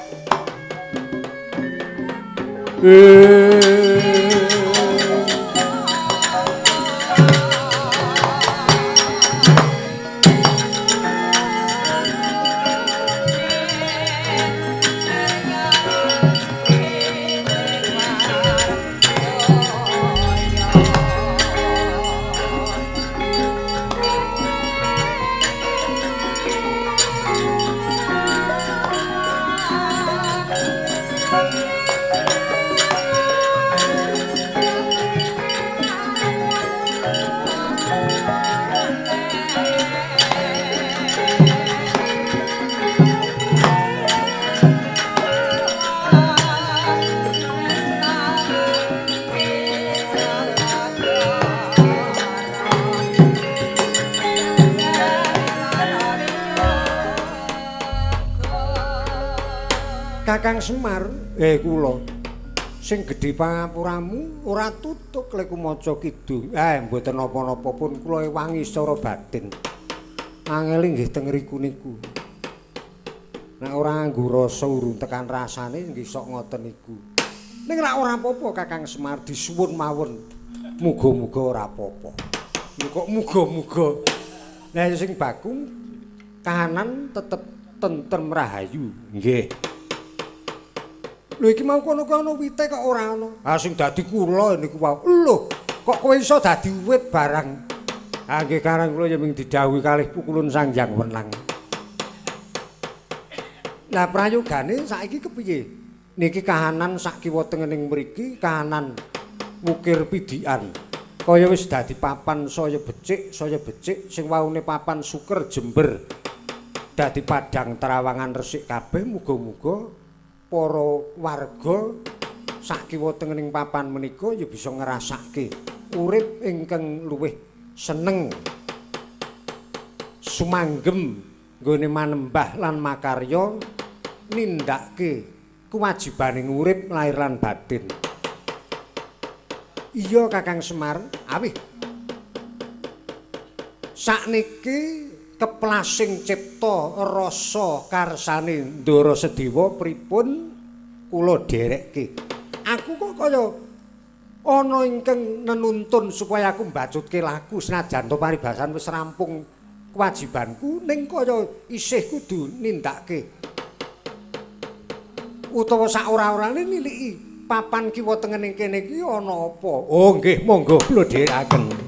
Kakang Semar, kula sing gedhe pangapuramu ora tutuk lek maca kidung. Mboten napa-napa pun kula ewangi secara batin. Angele nggih teng ngriku niku. Nek ora nganggo rasa urung tekan rasane nggih sok ngoten niku. Ning rak ora apa-apa Kakang Semar, disuwun mawon. Muga-muga ora apa-apa. Lho kok muga-muga. Lah sing baku kahanan tetep tentrem rahayu. Nggih. Lho iki mau kono ana wite kok ora ana. Ha sing dadi kula niku wae. Lho, kok kowe iso dadi wit barang? Ha nggih karang kula ya ming didhawuhi kalih pukulun Sang Hyang Wenang. Lah prayogane saiki kepiye? Niki kahanan sak kiwa tengening mriki, kahanan wukir pidikan. Kaya wis dadi papan saya becik sing waune papan Suker Jember. Dadi padang terawangan resik kabeh, muga-muga para warga sak kiwa tengening papan menika ya bisa ngrasake urip ingkang luwih seneng, sumanggem nggone manembah lan makarya, nindakake kewajibaning urip lahir lan batin. Iya Kakang Semar, awih sakniki keplasing cipta rasa karsane Ndara Sedewa pripun kula dherekke. Aku kok kaya ana ingkang nenuntun supaya aku mbacutke laku senajan to paribasan wis rampung kewajibanku, ning kaya isih kudu nindakake. Utawa sak ora-orane niliki papan kiwa tengening kene iki ana apa? Oh nggih, monggo kula dherekaken.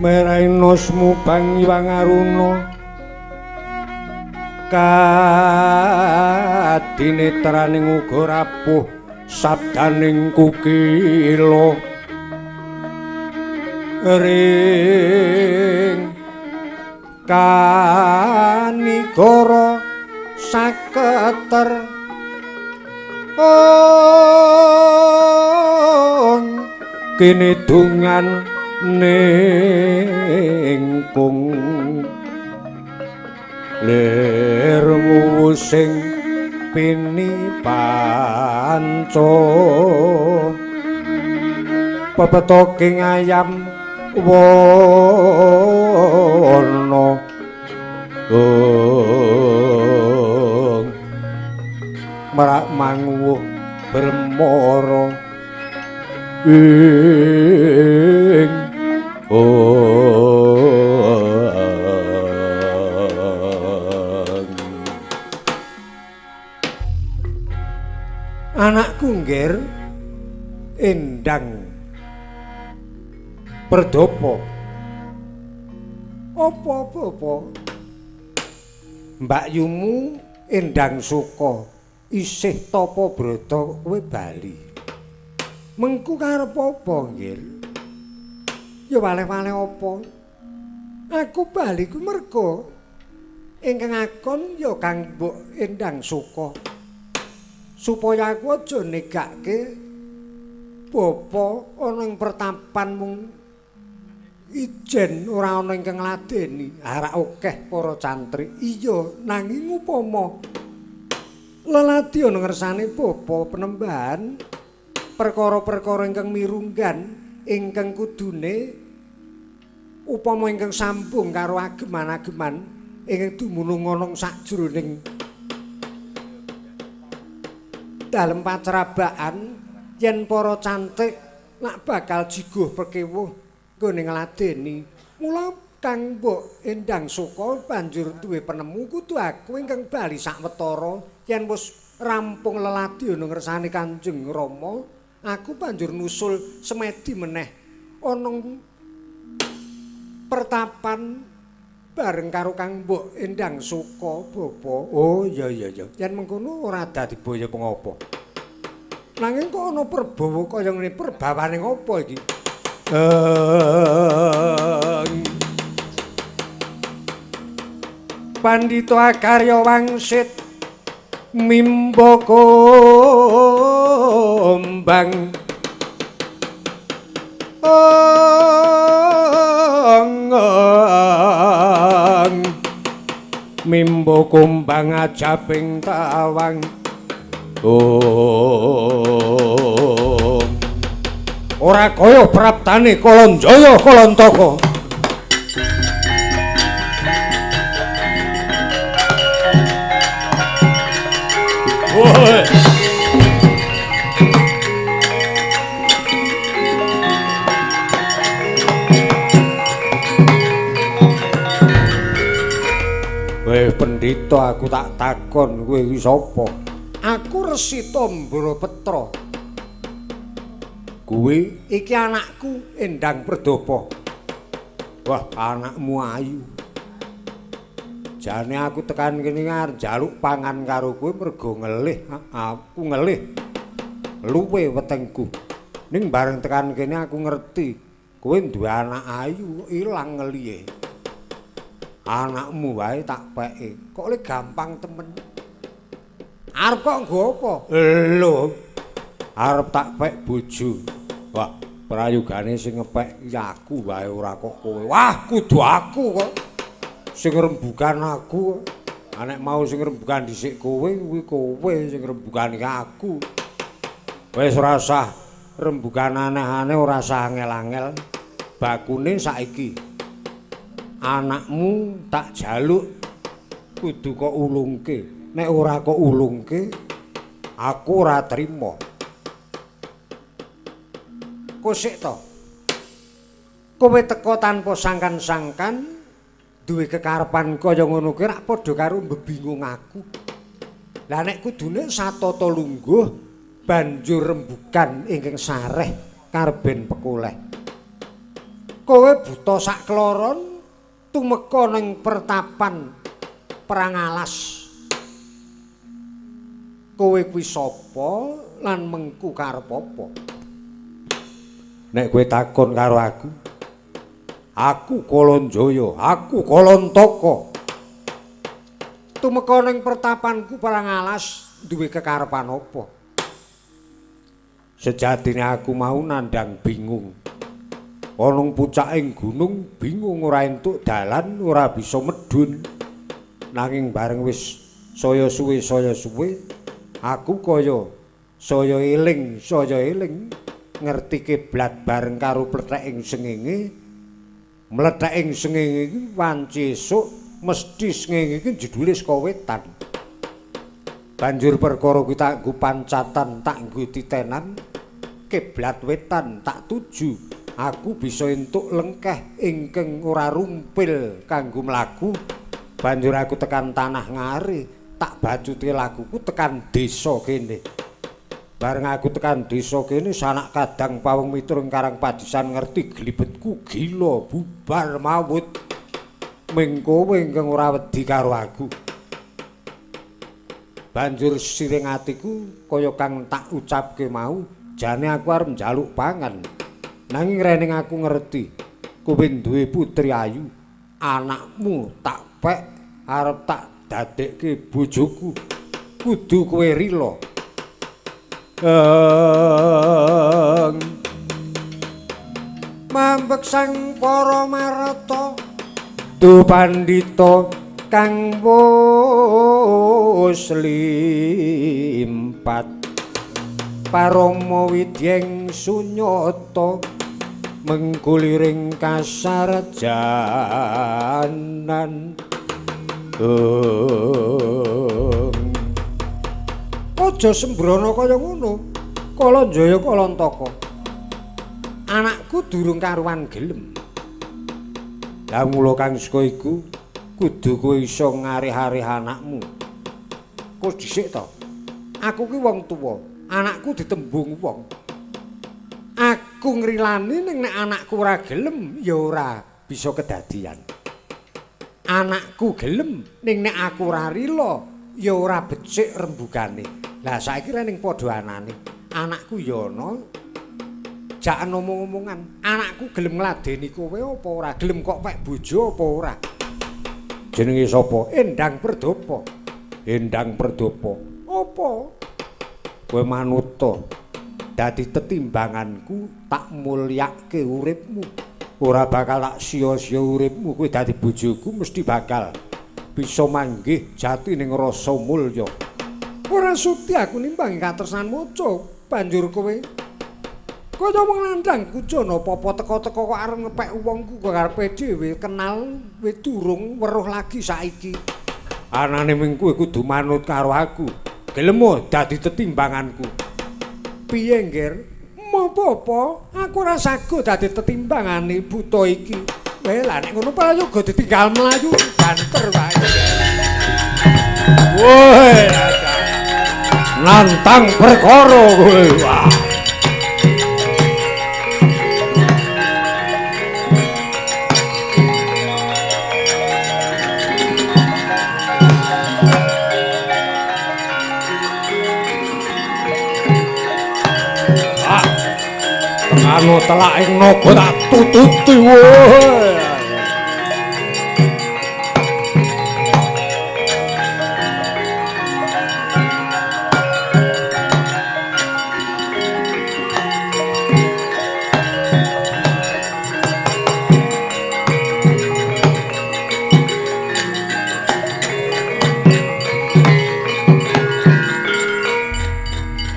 Merainus mubang Iwang Aruna kadinetraning uga rapuh sabdaning kukila ring kanigara saketer ong kinidungan ningkung lir sing pini panca pepetoking ayam wana merak manguwuh bermara ing Anakku nggir Endang Perdapa. Apa-apa Mbakyumu Endang Suka isih tapa brata kowe bali. Mengku karep apa nggir? Ya waleh-waleh apa? Aku bali ku merga ingkang akon ya Kang Mbok Endang Suka. Supaya aku aja negake bapa ana ing pertapan mung ijen ora ana ingkang ngladeni. Arak akeh para cantrik. Iya, nanging upama leladi ana ngersane bapa penembahan perkara-perkara ingkang mirunggan ingkang kudune upama ingkang sambung karo ageman-ageman ingkang dumunung ana sakjroning dalem pacrabaan yen para cantik nak bakal jiguh pekewuh nggone ngladeni. Mula Kang Mbok Endang Suka banjur duwe penemu kudu aku ingkang bali sawetara yen wis rampung leladi ana ngersane Kanjeng Rama, aku banjur nusul semedi meneh ana pertapan bareng karo Kang Mbok Endang Suka bapa. Oh iya iya iya. Yen mengkono ora dadi boyo pengapa. Nanging kok ana perbawa kaya ngene, perbawane ngopo iki? Pandhita Akarya wangsit mimba kumbang mimba kumbang ajaping tawang. Ora kaya praptane Kalanjaya Kalantaka. Weh pendhita, aku tak takon kowe iki sapa? Aku Resi Tambrapetra. Kuwi iki anakku Endang Perdapa. Wah, anakmu ayu. Jane aku tekan kene arep njaluk pangan karo kowe mergo ngelih, aku ngelih. Luwe wetengku. Ning bareng tekan kene aku ngerti kowe duwe anak ayu ilang ngelihe. Anakmu wae tak peke. Kok le gampang temen. Arep kok nggo apa? Lho, arep tak pek bojo. Wah, prayogane sing ngepek ya aku wae ora kok kowe. Wah, kudu aku kok. Sing rembugan aku. Nek mau sing rembugan dhisik kowe, kuwi kowe sing rembugan aku. Wis ora usah rembugan aneh-aneh, ora usah angel-angel. Bakune saiki anakmu tak jaluk kudu kok ulungke. Nek ora kok ulungke, aku ora trima. Kosik to. Kowe teka tanpa sangkan-sangkan, duwe kekarepan kaya ngono kuwi rak padha karo mbebingung aku. Lah nek kudune satata lungguh banjur rembugan ingkang sareh karben pekoleh. Kowe buta sak kloron tumeka ning pertapan Perang Alas. Kowe kuwi sapa lan mengku karep apa? Nek kowe takon karo aku, aku Kalanjaya, aku Kalantaka. Tumeka ning pertapanku Perang Alas duwe kekarepan apa? Sejatine aku mau nandhang bingung. Ana pucaking gunung bingung ora entuk dalan, ora bisa medhun. Nanging bareng wis saya suwe aku kaya saya eling ngerti kiblat bareng karo pletheking srengenge. Mletheking srengenge iki wanci esuk mesti srengenge iki jedule saka wetan. Banjur perkara kuwi tak nggo pancatan, tak nggo titenan kiblat wetan tak tuju. Aku bisa entuk lengkeh ingkang ora rumpil kanggo mlaku. Banjur aku tekan tanah ngare, tak bacuti lakuku tekan desa kene. Bareng aku tekan desa kene sanak kadang pawong mitra ing Karang Padisan ngerti glibetku gila bubar mawut. Ming kowe ingkang ora wedi karo aku. Banjur siring atiku kaya kang tak ucapke mau, jane aku arep njaluk pangan. Nanging rening aku ngerti kowe duwe putri ayu, anakmu tak pek arep tak dadekke bojoku. Kudu kowe rila. Mambek sang para marata du pandhita kang wus limpat parama widyeng sunyata mengkuliring kasarjanan. Aja sembrono kaya ngono, Kalanjaya Kalantaka. Anakku durung karuan gelem. Lah mula kang saka iku kudu kowe iso ngarih-arih anakmu. Kok dhisik to? Aku ki wong tuwa, anakku ditembung wong. Aku ngrilani ning nek anakku ora gelem ya ora bisa kedadian. Anakku gelem ning nek aku ora rila ya ora becik rembugane. Lah saiki ning padha anane, anakku ya ana jak omong-omongan, anakku gelem ngladeni kowe apa ora? Gelem kok pek bojo apa ora? Jenenge sapa? Endang Perdapa. Endang Perdapa. Apa? Kowe manuta dadi tetimbanganku, tak mulyake uripmu. Ora bakal tak sia-sia uripmu, kowe dadi bojoku mesti bakal bisa manggih jati ning rasa mulya. Ora sudi aku nimbangi katresnan maca, banjur kowe kaya wong landang kujana apa teka-teka kok arep ngepek wongku kok karepe dhewe kenal wis durung weruh lagi saiki. Anane ming kowe kudu manut karo aku. Gelem dadi tetimbanganku. Piye, Ngger? Apa-apa, aku ora sago dadi tetimbangane buta iki. Weh, lah nek ngono prayoga ditinggal mlayu banter wae. Woi, nantang perkara kowe. Wah. Anu telak ing naga tak tututi woe.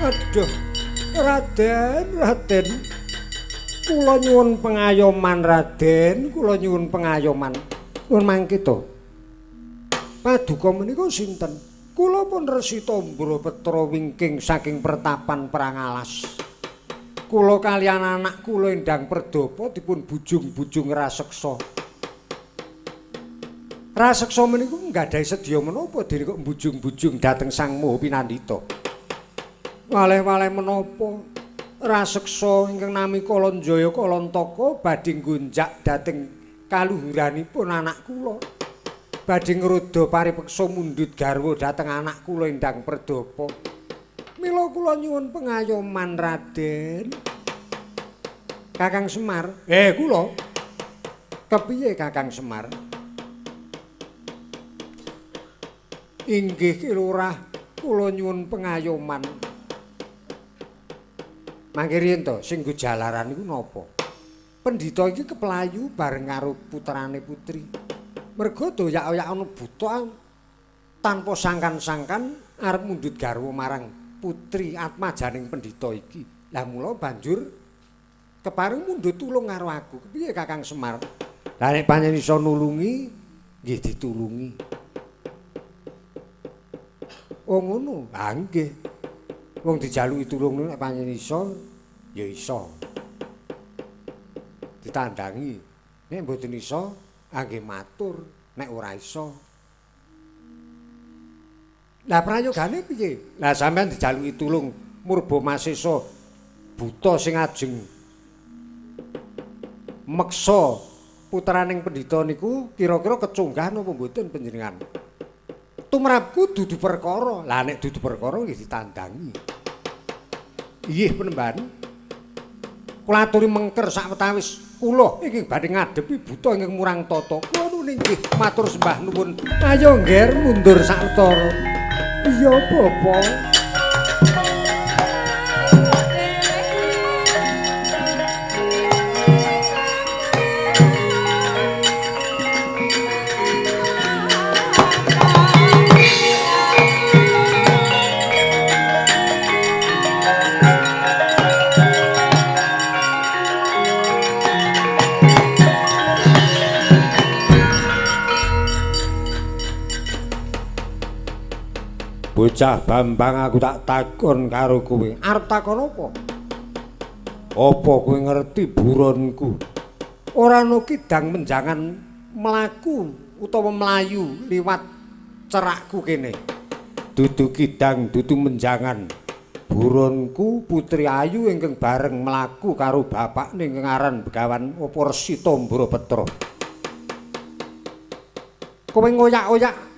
Aduh, Raden, Raden. Kula nyuwun pengayoman Raden, kula nyuwun pengayoman. Nuwun mangke to. Paduka menika sinten? Kula pun Resi Tombro Petra wingking saking pertapan Perang Alas. Kula kaliyan anak kula Endang Perdapa dipun bujung-bujung raseksa. Raseksa menika nggadahi sedya menapa dene kok bujung-bujung dhateng Sang Maha Pinandita. Waleh-waleh menapa? Raseksa ingkang nami Kalanjaya Kalantaka badhe nggonjak dhateng kaluhuranipun anak kula. Badhe ngrodha paripeksa mundhut garwa dhateng anak kula Endang Perdapa. Mila kula nyuwun pengayoman Raden. Kakang Semar, kula. Kepiye Kakang Semar? Inggih Ki Lurah, kula nyuwun pengayoman. Mangke riyen to sing nggo jalaran iku napa? Pendhita iki keplayu bareng karo putrane putri. Merga doyak-oyak ana buta tanpa sangkan-sangkan arep mundhut garwa marang putri atmajaning pendhita iki. Lah mula banjur kepareng mundhut tulung karo aku. Kepiye Kakang Semar? Lah nek pancen iso nulungi, nggih ditulungi. Oh ngono. Ha nggih. Wong dijaluki tulung nek pancen iso, ya iso. Ditandangi. Nek mboten iso, nggih matur nek ora iso. Lah prayogane piye? Lah sampean dijaluki tulung murba masesa buta sing ajeng meksa putraning pendhita niku kira-kira kecunggah napa mboten panjenengan? Tumrapku dudu perkara. Lah nek dudu perkara nggih ditandangi. Inggih penemban. Kula aturi mengker sawetawis kula iki badhe ngadepi buta ingkang murang tata. Kula nuwun inggih matur sembah nuwun. Ayo ngger mundur sawetara. Iya Bapak. Bocah Bambang aku tak takon karo kowe. Arep takon apa? Apa kowe ngerti buronku? Ora ana kidang menjangan mlaku utawa mlayu liwat cerakku kene. Dudu kidang, dudu menjangan. Buronku Putri Ayu ingkang bareng mlaku karo bapakne ingkang aran Begawan apa Resi Tambrapetra. Kowe ngoyak-oyak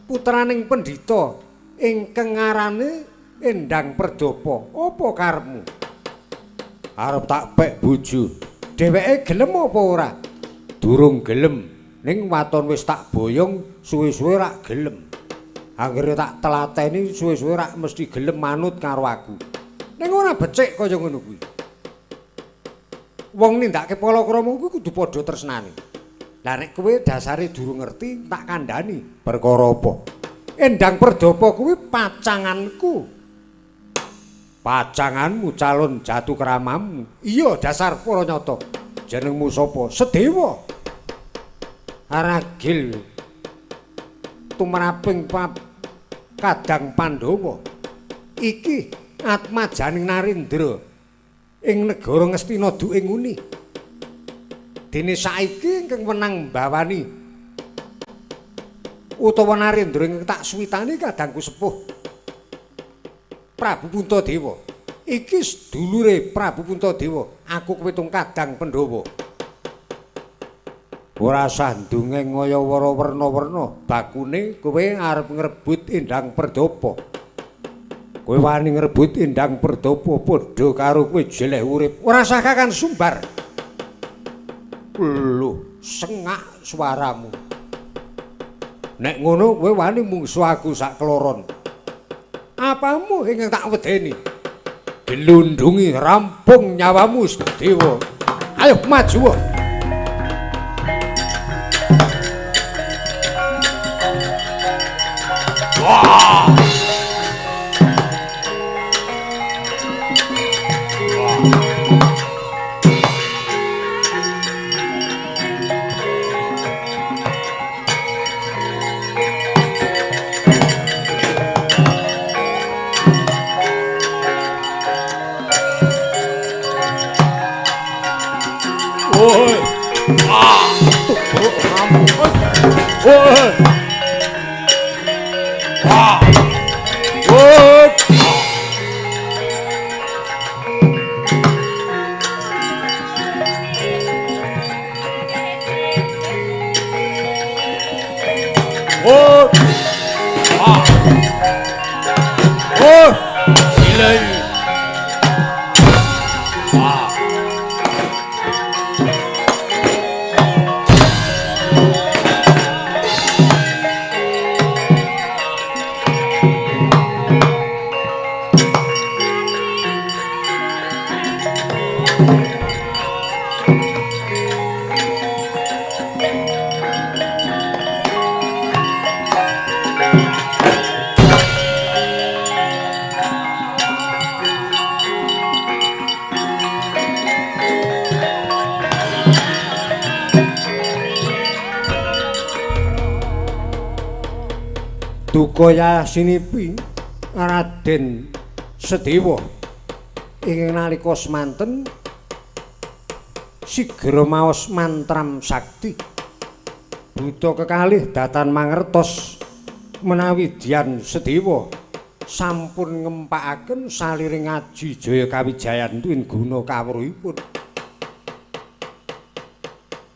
putraning pendhita ingkang ngarane Endang Perdapa, apa karepmu? Arep tak pek bojo. Dheweke gelem apa ora? Durung gelem, ning waton wis tak boyong suwe-suwe rak gelem. Anggere tak telateni suwe-suwe rak mesti gelem manut karo aku. Ning ora becik kaya ngono kuwi. Wong nindakake palakrama kuwi kudu padha tresnane. Lah nek kowe dasare durung ngerti tak kandhani perkara apa. Endang Perdapa kuwi pacanganku. Pacanganmu calon jatu kramamu. Iya dasar para nyata. Jenengmu sapa? Sedewa. Aragil tumraping Kadang Pandhawa. Iki atmajaning Narendra ing negara Ngastina duke nguni. Dene saiki ingkang wenang mbawani utawa Narendra ingkang tak suwitani kadangku sepuh Prabu Puntadewa. Iki sedulure Prabu Puntadewa, aku kepitung Kadang Pandhawa. Ora usah ndongeng kaya werna-werna, bakune kowe arep ngrebut Endang Perdapa. Kowe wani ngrebut Endang Perdapa padha karo kowe jeleh urip. Ora usah kakan sumbar. Lho, sengak suaramu. Nek ngono kowe wani mungsu aku sak kloron. Apamu ingkang tak wedeni? Dilundungi rampung nyawamu Sedewa. Ayo maju. Wah! Woi. Ah, tubruk rampung. Woi. Ah. Woi. Oh. Ah. Oh. Gila. Ah. Duka yasinipi Raden Sedewa ingkang nalika semanten sigra maos mantram sakti buta kekalih datan mangertos menawi Dyan Sedewa sampun ngempakaken saliring aji jaya kawijayan tuwin guna kawruhipun.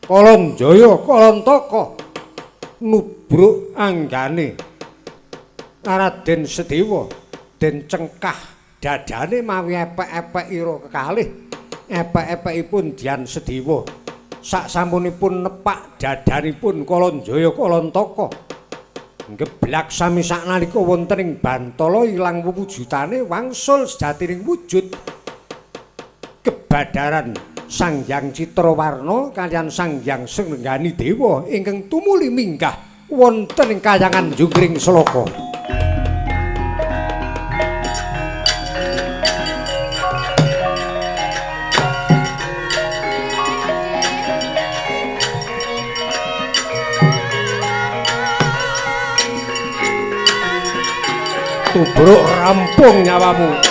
Kalanjaya Kalantaka nubruk anggane Raden Sedewa den cengkah dadane mawi epek-epek ira kekalih epek-epekipun Dyan Sedewa sak sampunipun nepak dadanipun Kalanjaya Kalantaka ngeblak sami saknalika wonten ing bantala ilang wujudane wangsul sejatining wujud kebadaran Sang Hyang Citrawarna kaliyan Sang Hyang Senenggani Dewa ingkang tumuli minggah wonten ing kayangan Jungkring Sloka. Tubruk rampung nyawamu.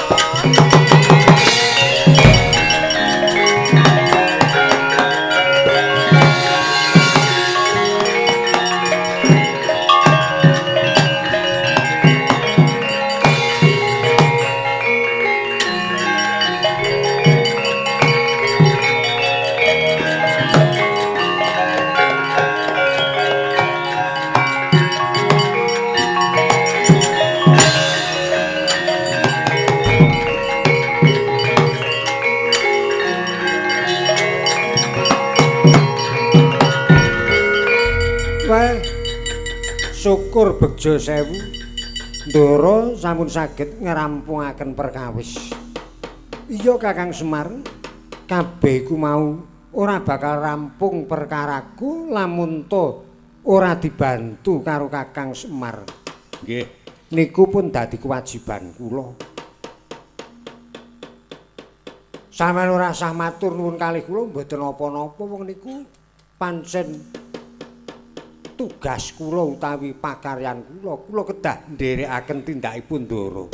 Syukur begja sewu Ndara sampun saged ngrampungaken perkawis. Iya Kakang Semar, kabeh iku mau ora bakal rampung perkaraku lamun to ora dibantu karo Kakang Semar. Nggih, niku pun dadi kewajiban kula. Sampeyan ora sah matur nuwun kalih kula mboten napa-napa wong niku pancen tugas kula utawi pakaryan kula, kula kedah nderekaken tindakipun Ndara.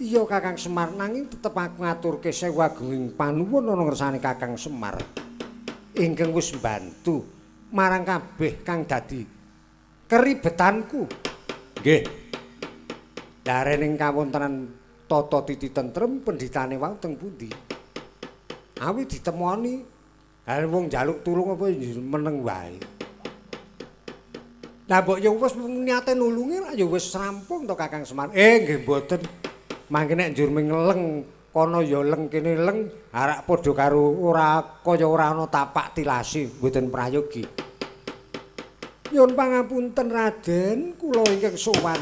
Iya Kakang Semar, nanging tetep aku ngaturke sewu agunging panuwun ana ngersane Kakang Semar ingkang wis mbantu marang kabeh kang dadi keribetanku. Nggih. Darening kawontenan tata titi tentrem pendhitane wau teng pundi? Awi ditemoni, ha wong njaluk tulung apa meneng wae. Lah mbok ya wis niate nulungi lak ya wis rampung to Kakang Semar. Nggih mboten. Mangke nek njur mengleng kono ya leng kene leng, arak padha karo ora kaya ora ana tapak tilasi mboten prayogi. Nyuwun pangapunten Raden, kula ingkang sowan.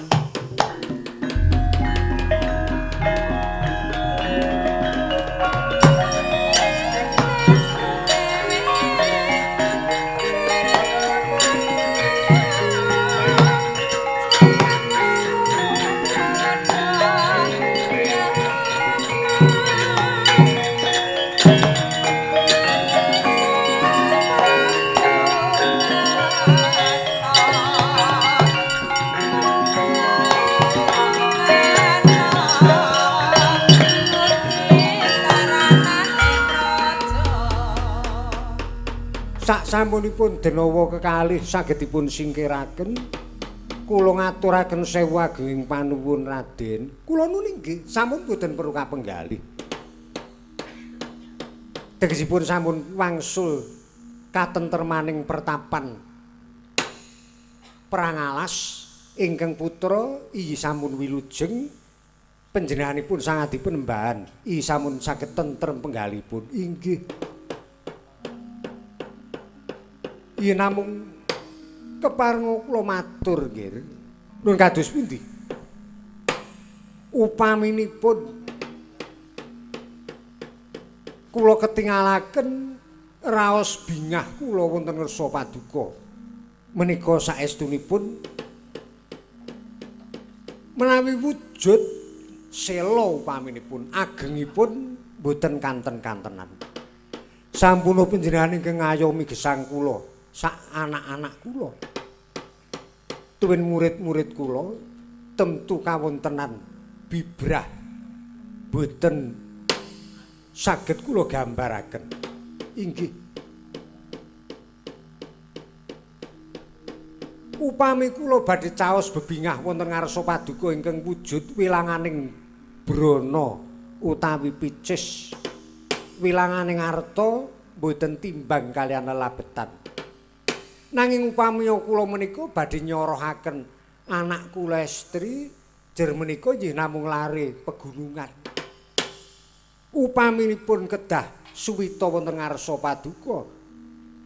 Sak sampunipun denawa kekalih saged dipun singkiraken, kula ngaturaken sewu agunging panuwun Raden. Kula nuni nggih sampun boten perlu kapenggalih. Tegesipun sampun wangsul katentremaning pertapan Prangalas Ingkang putra iyi sampun wilujeng panjenenganipun sangadipun nembahan iyi sampun saged tentrem penggalipun. Inggih. Iya namung keparenga kula matur nggih. Nun kados pundi? Upaminipun kula ketingalaken raos bingah kula wonten ngersa paduka menika saestunipun menawi wujud sela upaminipun agengipun mboten kanten-kantenan. Sampun panjenengan ingkang ngayomi gesang kula sak anak-anak kula tuwin murid-murid kula tentu kawontenan bibrah boten saged kula gambaraken. Inggih. Upami kula badhe caos bebingah wonten ngarsa paduka ingkang wujud wilanganing brana utawi picis wilanganing arta boten timbang kaliyan lelabetan. Nanging upami kula menika badhe nyorohaken anak kula estri jer menika nggih namung lare pegunungan. Upaminipun kedah suwita wonten ngarsa paduka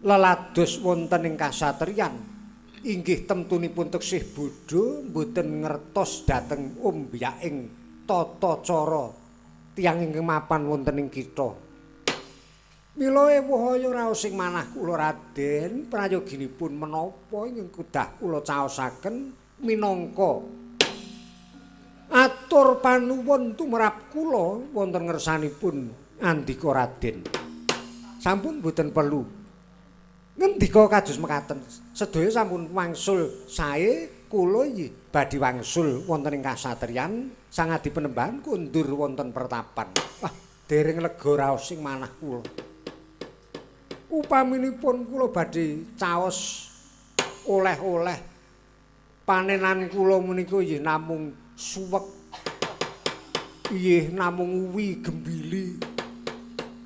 lelados wonten ing kasatriyan inggih temtunipun teksih bodho mboten ngertos dhateng ombyaking tata cara tiyang ingkang mapan wonten ing kitha. Mila ewuh aya raos sing manah kula Raden prayoginipun menapa ingkang kedah kula caosaken minangka atur panuwun tumrap kula wonten ngersanipun andika Raden. Sampun mboten perlu ngendika kados mekaten. Sedaya sampun wangsul sae kula inggih badhe wangsul wonten ing kasatriyan sangadi penembahan kundur wonten pertapan. Wah, dereng lega raos sing manah kula. Upaminipun kula badhe caos oleh-oleh panenan kula menika nggih namung suwek, nggih namung uwi gembili.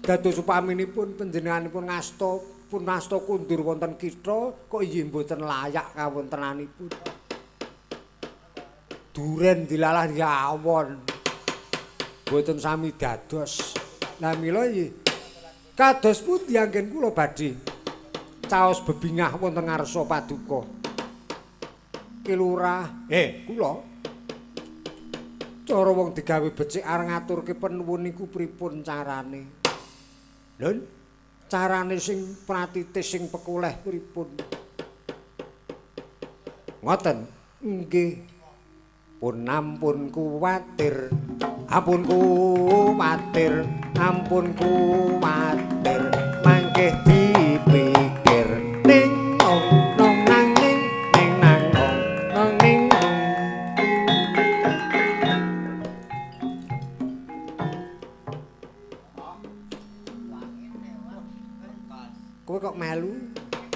Dados upaminipun panjenenganipun ngasta pun ngasta kundur wonten kitha kok nggih mboten layak kawontenanipun. Duren dilalah ya awon. Mboten sami dados. Lah mila nggih kados pundi anggen kula badhe caos bebingah wonten ngarsa paduka. Ki Lurah, kula cara wong digawe becik arep ngaturke penuwun niku pripun carane? Lho, carane sing pratitis sing pekoleh pripun? Ngoten. Nggih. Pun ampun kuwatir, ampun kuwatir, ampun kuwatir, mangke dipikir ning nong nong nang ning ning nang nong nong ning. Kowe kok melu?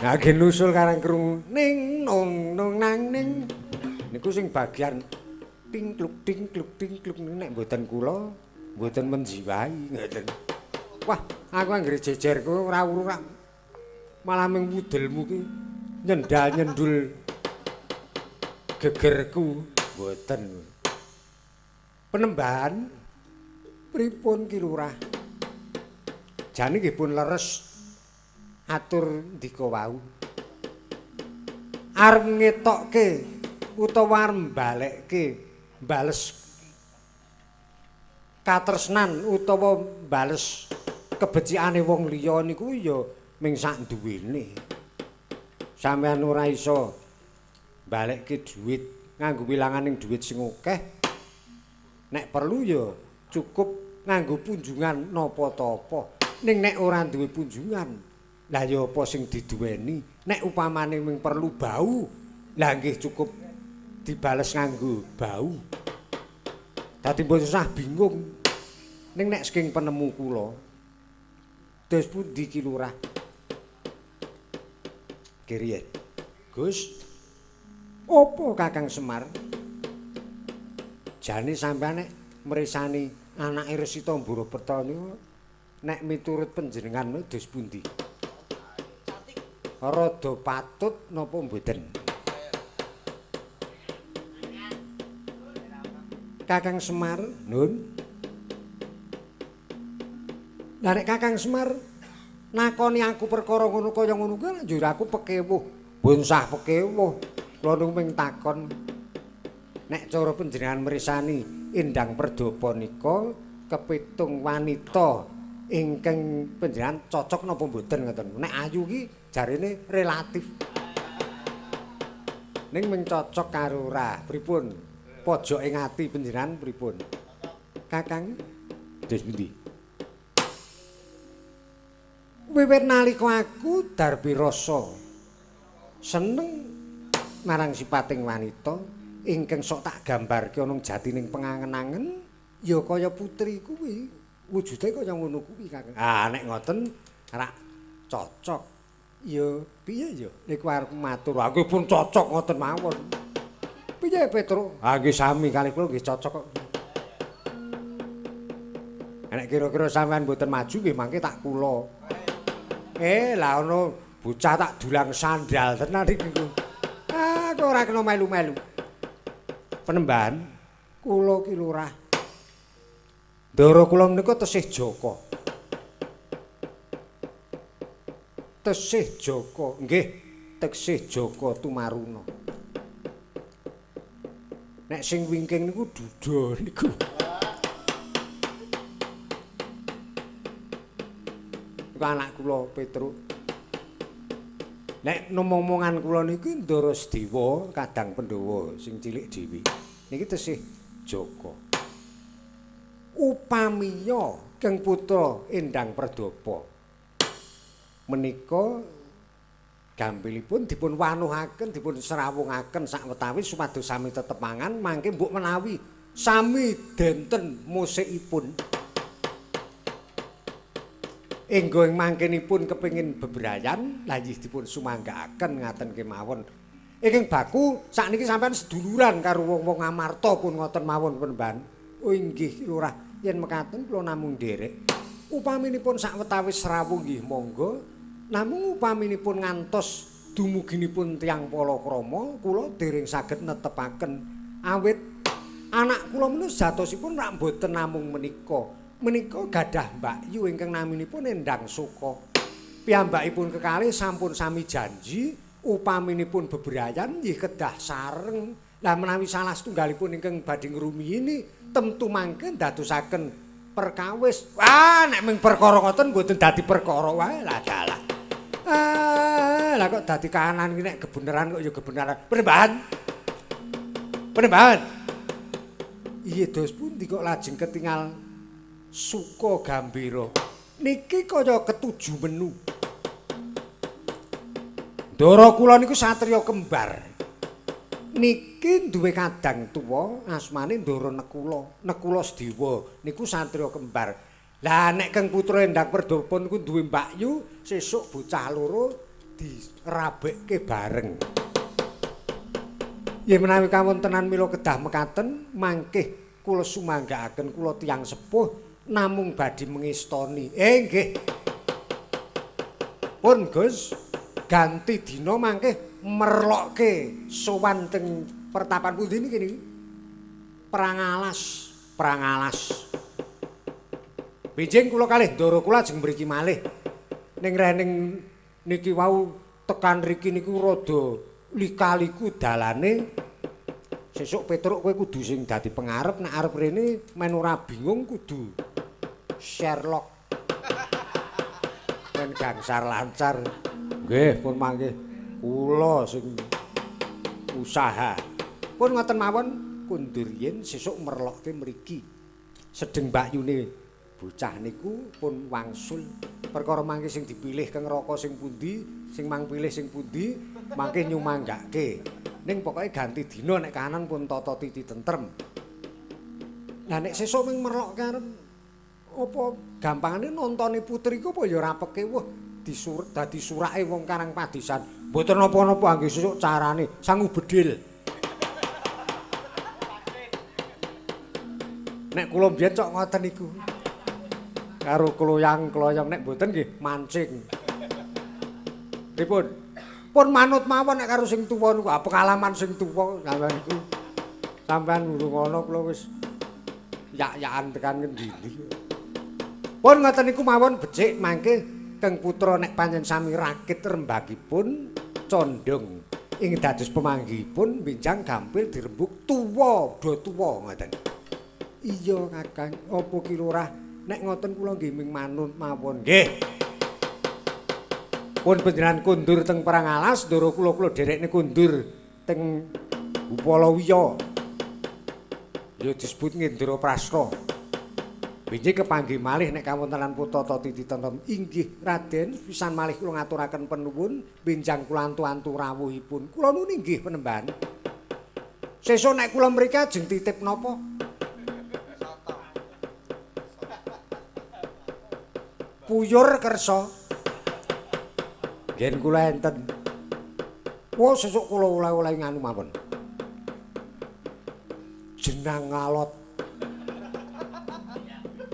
Lah gen nusul karang krungu ning nong nong nang ning. Niku sing bagian tingkluk tingkluk tingkluk nek mboten kula mboten menjiwai ngoten. Wah, aku anggere jejer kowe ora ora malah ming wudelmu ki nyendal nyendul gegerku mboten. Penembahan pripun Ki Lurah? Jane nggih pun leres atur ndika wau. Arep ngetokke utawa arep mbalekke bales katresnan utawa bales kebecikane wong liya niku ya ming sak duwene. Sampeyan ora iso balekke dhuwit nganggo wilanganing dhuwit sing akeh. Nek perlu ya cukup nganggo punjungan napa tapa. Ning nek ora duwe punjungan, lah ya apa sing diduweni? Nek upamane ming perlu bau, lah nggih cukup dibales nganggo bau. Dadi mboten usah bingung. Ning nek saking penemu kula, dos pundi Ki Lurah? Kiriyen. Gus, opo Kakang Semar? Jane sampeyan nek mresani anake Resi Tambaraperta niku nek miturut panjenengan dos pundi? Rada patut napa mboten? Kakang Semar, Nun. Lah nek Kakang Semar nakoni aku perkara ngono kaya ngono kuwi njur aku pekewuh, bonsah pekewuh. Kula niku mung takon nek cara panjenengan mrisani Endang Perdapa nika kepitung wanita ingkang panjenengan cocok napa mboten ngoten. Nek ayu ki jarene relatif. Ning mung cocok karo ora. Pripun? Pojoke ing ati panjenengan pripun? Kakang dos pundi? Wiwit nalika aku darbi rasa seneng marang sipating wanita ingkang sok tak gambarke ana jatining pengangen-angen ya kaya putri kuwi, wujude kaya ngono kuwi Kakang. Ah nek ngoten rak cocok. Ya piye ya niku arep matur. Aku pun cocok ngoten mawon. Piye Petruk? Ah nggih sami kalih kula nggih cocok kok. Nek kira-kira sampean mboten maju nggih mangke tak kula. Lah ana bocah tak dulang sandal tenan iki. Ah kok ora kena melu-melu. Penembahan kula ki lurah. Ndara kula menika tesih Jaka. Tesih Jaka, nggih, tesih Jaka Tumaruna. Nek sing wingking niku duda niku. Niku anak kula Petruk. Nek nomongan kula niki Ndara Sedewa kadang Pandhawa sing cilik dhewe. Niki tesih Jaka. Upamiya Kang Putra Endang Perdapa menika gambilipun dipun wanuhaken, dipun srawungaken sakwetawis supados sami tetepangan mangke mbok menawi sami denten musikipun. Enggo ing mangkenipun kepengin bebrayan lha nggih dipun sumanggaaken ngaten kemawon. Ingkang baku sakniki sampean seduluran karo wong-wong Amarta pun ngoten mawon penemban. Oh inggih lurah, yen mekaten kula namung nderek. Upaminipun sakwetawis srawung nggih monggo, namung upaminipun ngantos dumuginipun tiyang palakrama kula dereng saged netepaken awit anak kula menika sejatosipun rak mboten namung menika. Menika gadah mbakyu ingkang naminipun Endang Suka. Piyambakipun kekalih sampun sami janji upaminipun bebrayan nggih kedah sareng. Lah menawi salah setunggalipun ingkang badhe ngrumiyini temtu mangke ndadosaken perkawis. Wah nek mung perkara ngoten mboten dadi perkara wae lah dalah. Ah lah kok dadi kahanan iki nek kebenaran kok ya kebenaran. Penembahan. Penembahan. Iya dos pundi kok lajeng ketingal Suka Gambira. Niki kaya ketujuh menu. Ndara kula niku satriya kembar. Niki duwe kadang tuwa asmane Ndara Nekula, Nekula Sedewa niku satriya kembar. Lah nek Kang Putra Endang Perdapa niku duwe mbakyu, sesuk bocah loro dirabekke bareng. Yen menawi kawontenan mila kedah mekaten mangkih kula sumanggaaken kula tiyang sepuh namung badhe mengestoni. Nggih. Pun Gus, ganti dina mangke merlokke sowan teng pertapan pundi niki niki? Prangalas, Prangalas. Benjing kula kalih ndara kula ajeng mriki malih. Ning rening niki wau tekan riki niku rada lika-liku dalane. Sesuk Petruk kowe kudu sing dadi pengarep, nek arep rene men ora bingung kudu Sherlock. Men gangsar lancar. Nggih, pun mangke kula sing usaha. Pun ngoten mawon kundur yen sesuk merlokke mriki. Sedeng mbakyune bocah niku pun wangsul. Perkara mangke sing dipilih Kang Raka sing pundi, sing mang pilih sing pundi, mangke nyumanggake. Ning pokoke ganti dina nek kahanan pun tata titi tentrem. Lah nek sesuk ming merlokke arep apa gampangane nontoni putriku apa ya ora pekewuh dadi surake wong Karang Padisan. Mboten napa-napa nggih sesuk carane sangu bedhil. Nek kula mbiyen cok ngoten niku. Karo kloyang-kloyong nek mboten nggih mancing. Pripun? Pun manut mawon nek karo sing tuwa niku. Ah pengalaman sing tuwa sampean niku. Sampean urung ana kula wis Yak-yakan tekan ngendi-endi. Pun ngoten niku mawon becik mangke Keng Putra nek pancen sami rakit rembagipun condong ing dados pemanggihipun benjang gampil dirembug tuwa do tuwa ngoten. Iya Kakang, apa ki lurah nek ngoten kula nggih ming manut mawon. Nggih. Pun panjenengan kundur teng Perang Alas, ndoro kula kula dherekne kundur teng Upalawiya. Ya disebut Ngendraprasta. Benjing kepanggih malih nek kawontenan Putata Titi Tentrem. Inggih Raden, pisan malih kula ngaturaken penuwun benjang kula antu-antu rawuhipun. Kula nuwun inggih penemban. Sesuk nek kula mriki ajeng titip napa? Puyur kersa. Ngen kula enten. Wah sesuk kula oleh-oleh nganu mawon. Jenang alot.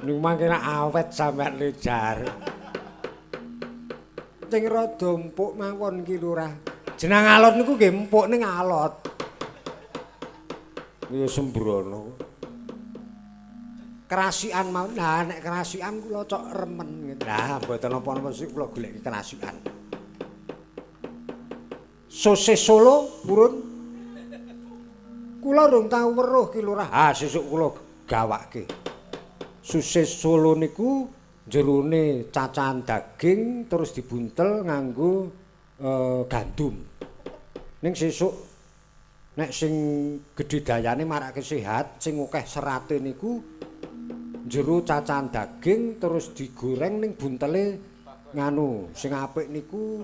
Niku mangke nek awet sampeyan lejar. Sing rada empuk mawon ki lurah. Jenang alot niku nggih empuk ning alot. Ya sembrono. Kerasikan mawon. Lah nek kerasikan kula cok remen. Lah mboten napa-napa sik kula goleki kerasikan. Sosis Solo purun. Kula rung tau weruh ki lurah. Ah sesuk kula gawake. Sosis Solo niku jerone cacahan daging terus dibuntel nganggo gandum. Ning sesuk nek sing gedhe dayane marake sehat, sing akeh serate niku jero cacahan daging terus digoreng ning buntele nganu sing apik niku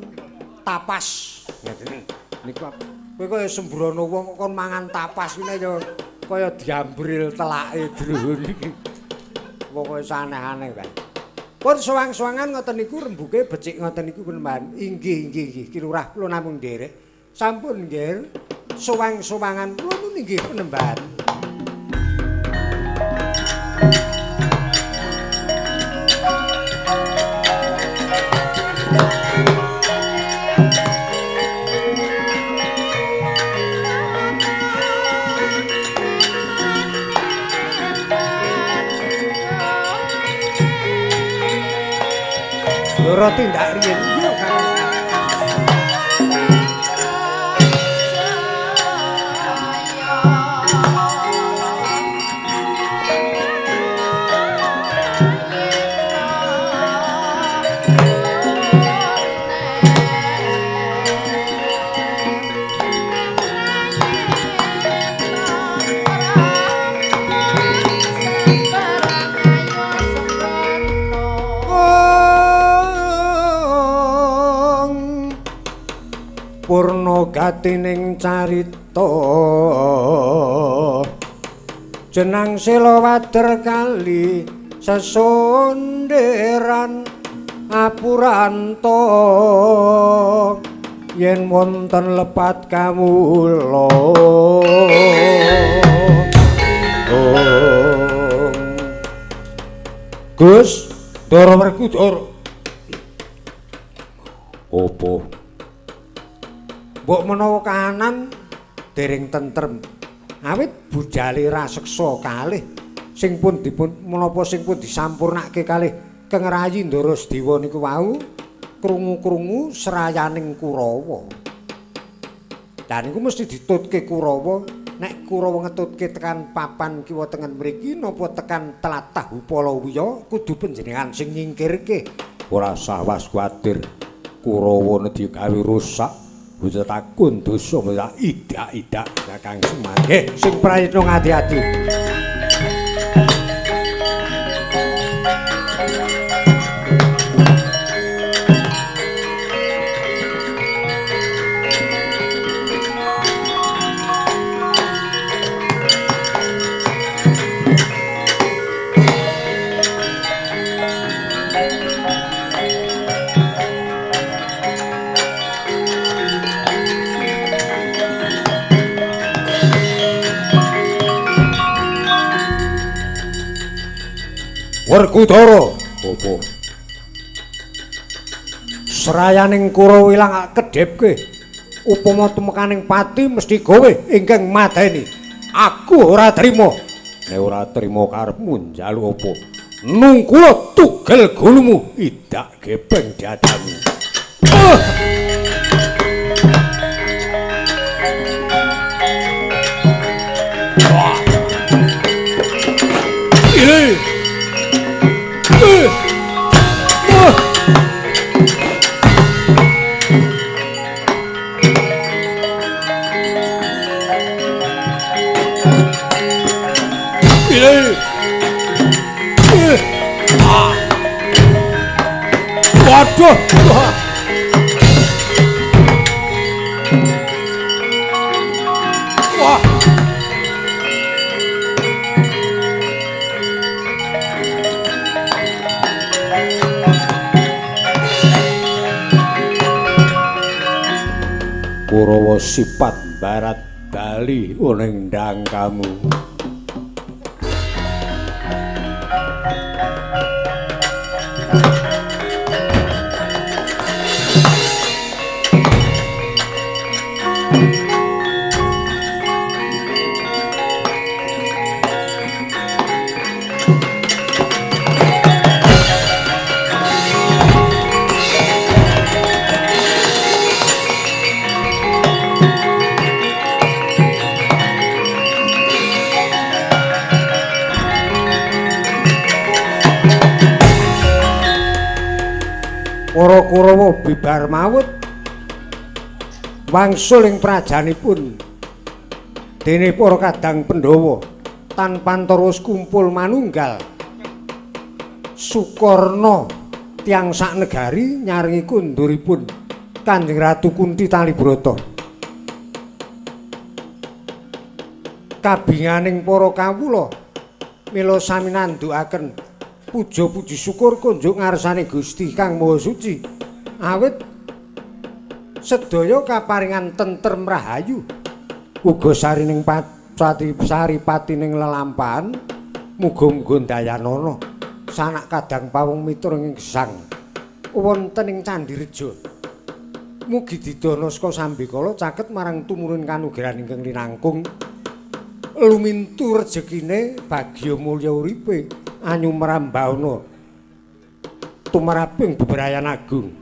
tapas. Ngeten niku kowe kaya sembrono wong kok kon mangan tapas ngene ya kaya diambril telake druhun iki. Pokoke aneh-aneh kae. Pun sowang-sowangan ngoten niku rembuke becik ngoten niku penemban. Inggih inggih inggih ki lurah kula namung nderek. Sampun nggih. Sowang-sowangan kula nun inggih penemban. Loro tindak riyen iya Kang. Purna gatining carita jenang sela wader kali sesonderan apuranta yen wonten lepat kawula. Gus Ndara Werkudara opo mbok menawa kahanan dereng tentrem awit bujale raseksa kalih sing pun dipun menapa sing pun disampurnake kalih Keng Rayi Ndara Sedewa niku wau krungu-krungu serayaning Kurawa. Lah niku mesti ditutke Kurawa. Nek Kurawa ngetutke tekan papan kiwa tengen mriki napa tekan tlatah Upalawiya kudu panjenengan sing nyingkirke. Ora usah was kuwatir. Kurawa nek digawe rusak bocah takun dosa malah idak-idak Kakang Semar. Nggih, sing prayitna ngati-ati. Werkudara, apa? Serayaning Kurawa ilang kedhepke. Upama tumekaning pati mesti gawe ingkang mateni. Aku ora trima. Nek ora trima karepmu njaluk apa? Nungkula tugel gulumu idak gepeng dadamu. Ile. Waduh. Wah. Kurawa sifat barat Bali ana ing ndang kamu. Para Kurawa bibar mawut wangsul ing prajanipun dene para kadang Pandhawa tanpa terus kumpul manunggal. Sukarna tiyang sak negari nyaringi kunduripun Kanjeng Ratu Kunthi Talibrata. Kabinganing para kawula mila sami nandhukaken puja puji syukur kunjuk ngarsane Gusti Kang Maha Suci awit sedaya kaparingan tentrem rahayu uga sarining pati saripatining lelampahan muga-muga ndayanana sanak kadang pawung mitra ing gesang wonten ing Candhireja mugi didana saka sambikala caket marang tumurun kanugrahan ingkang linangkung lumintu rejekine bagya mulya uripe anyumrambana tumraping bebrayan agung.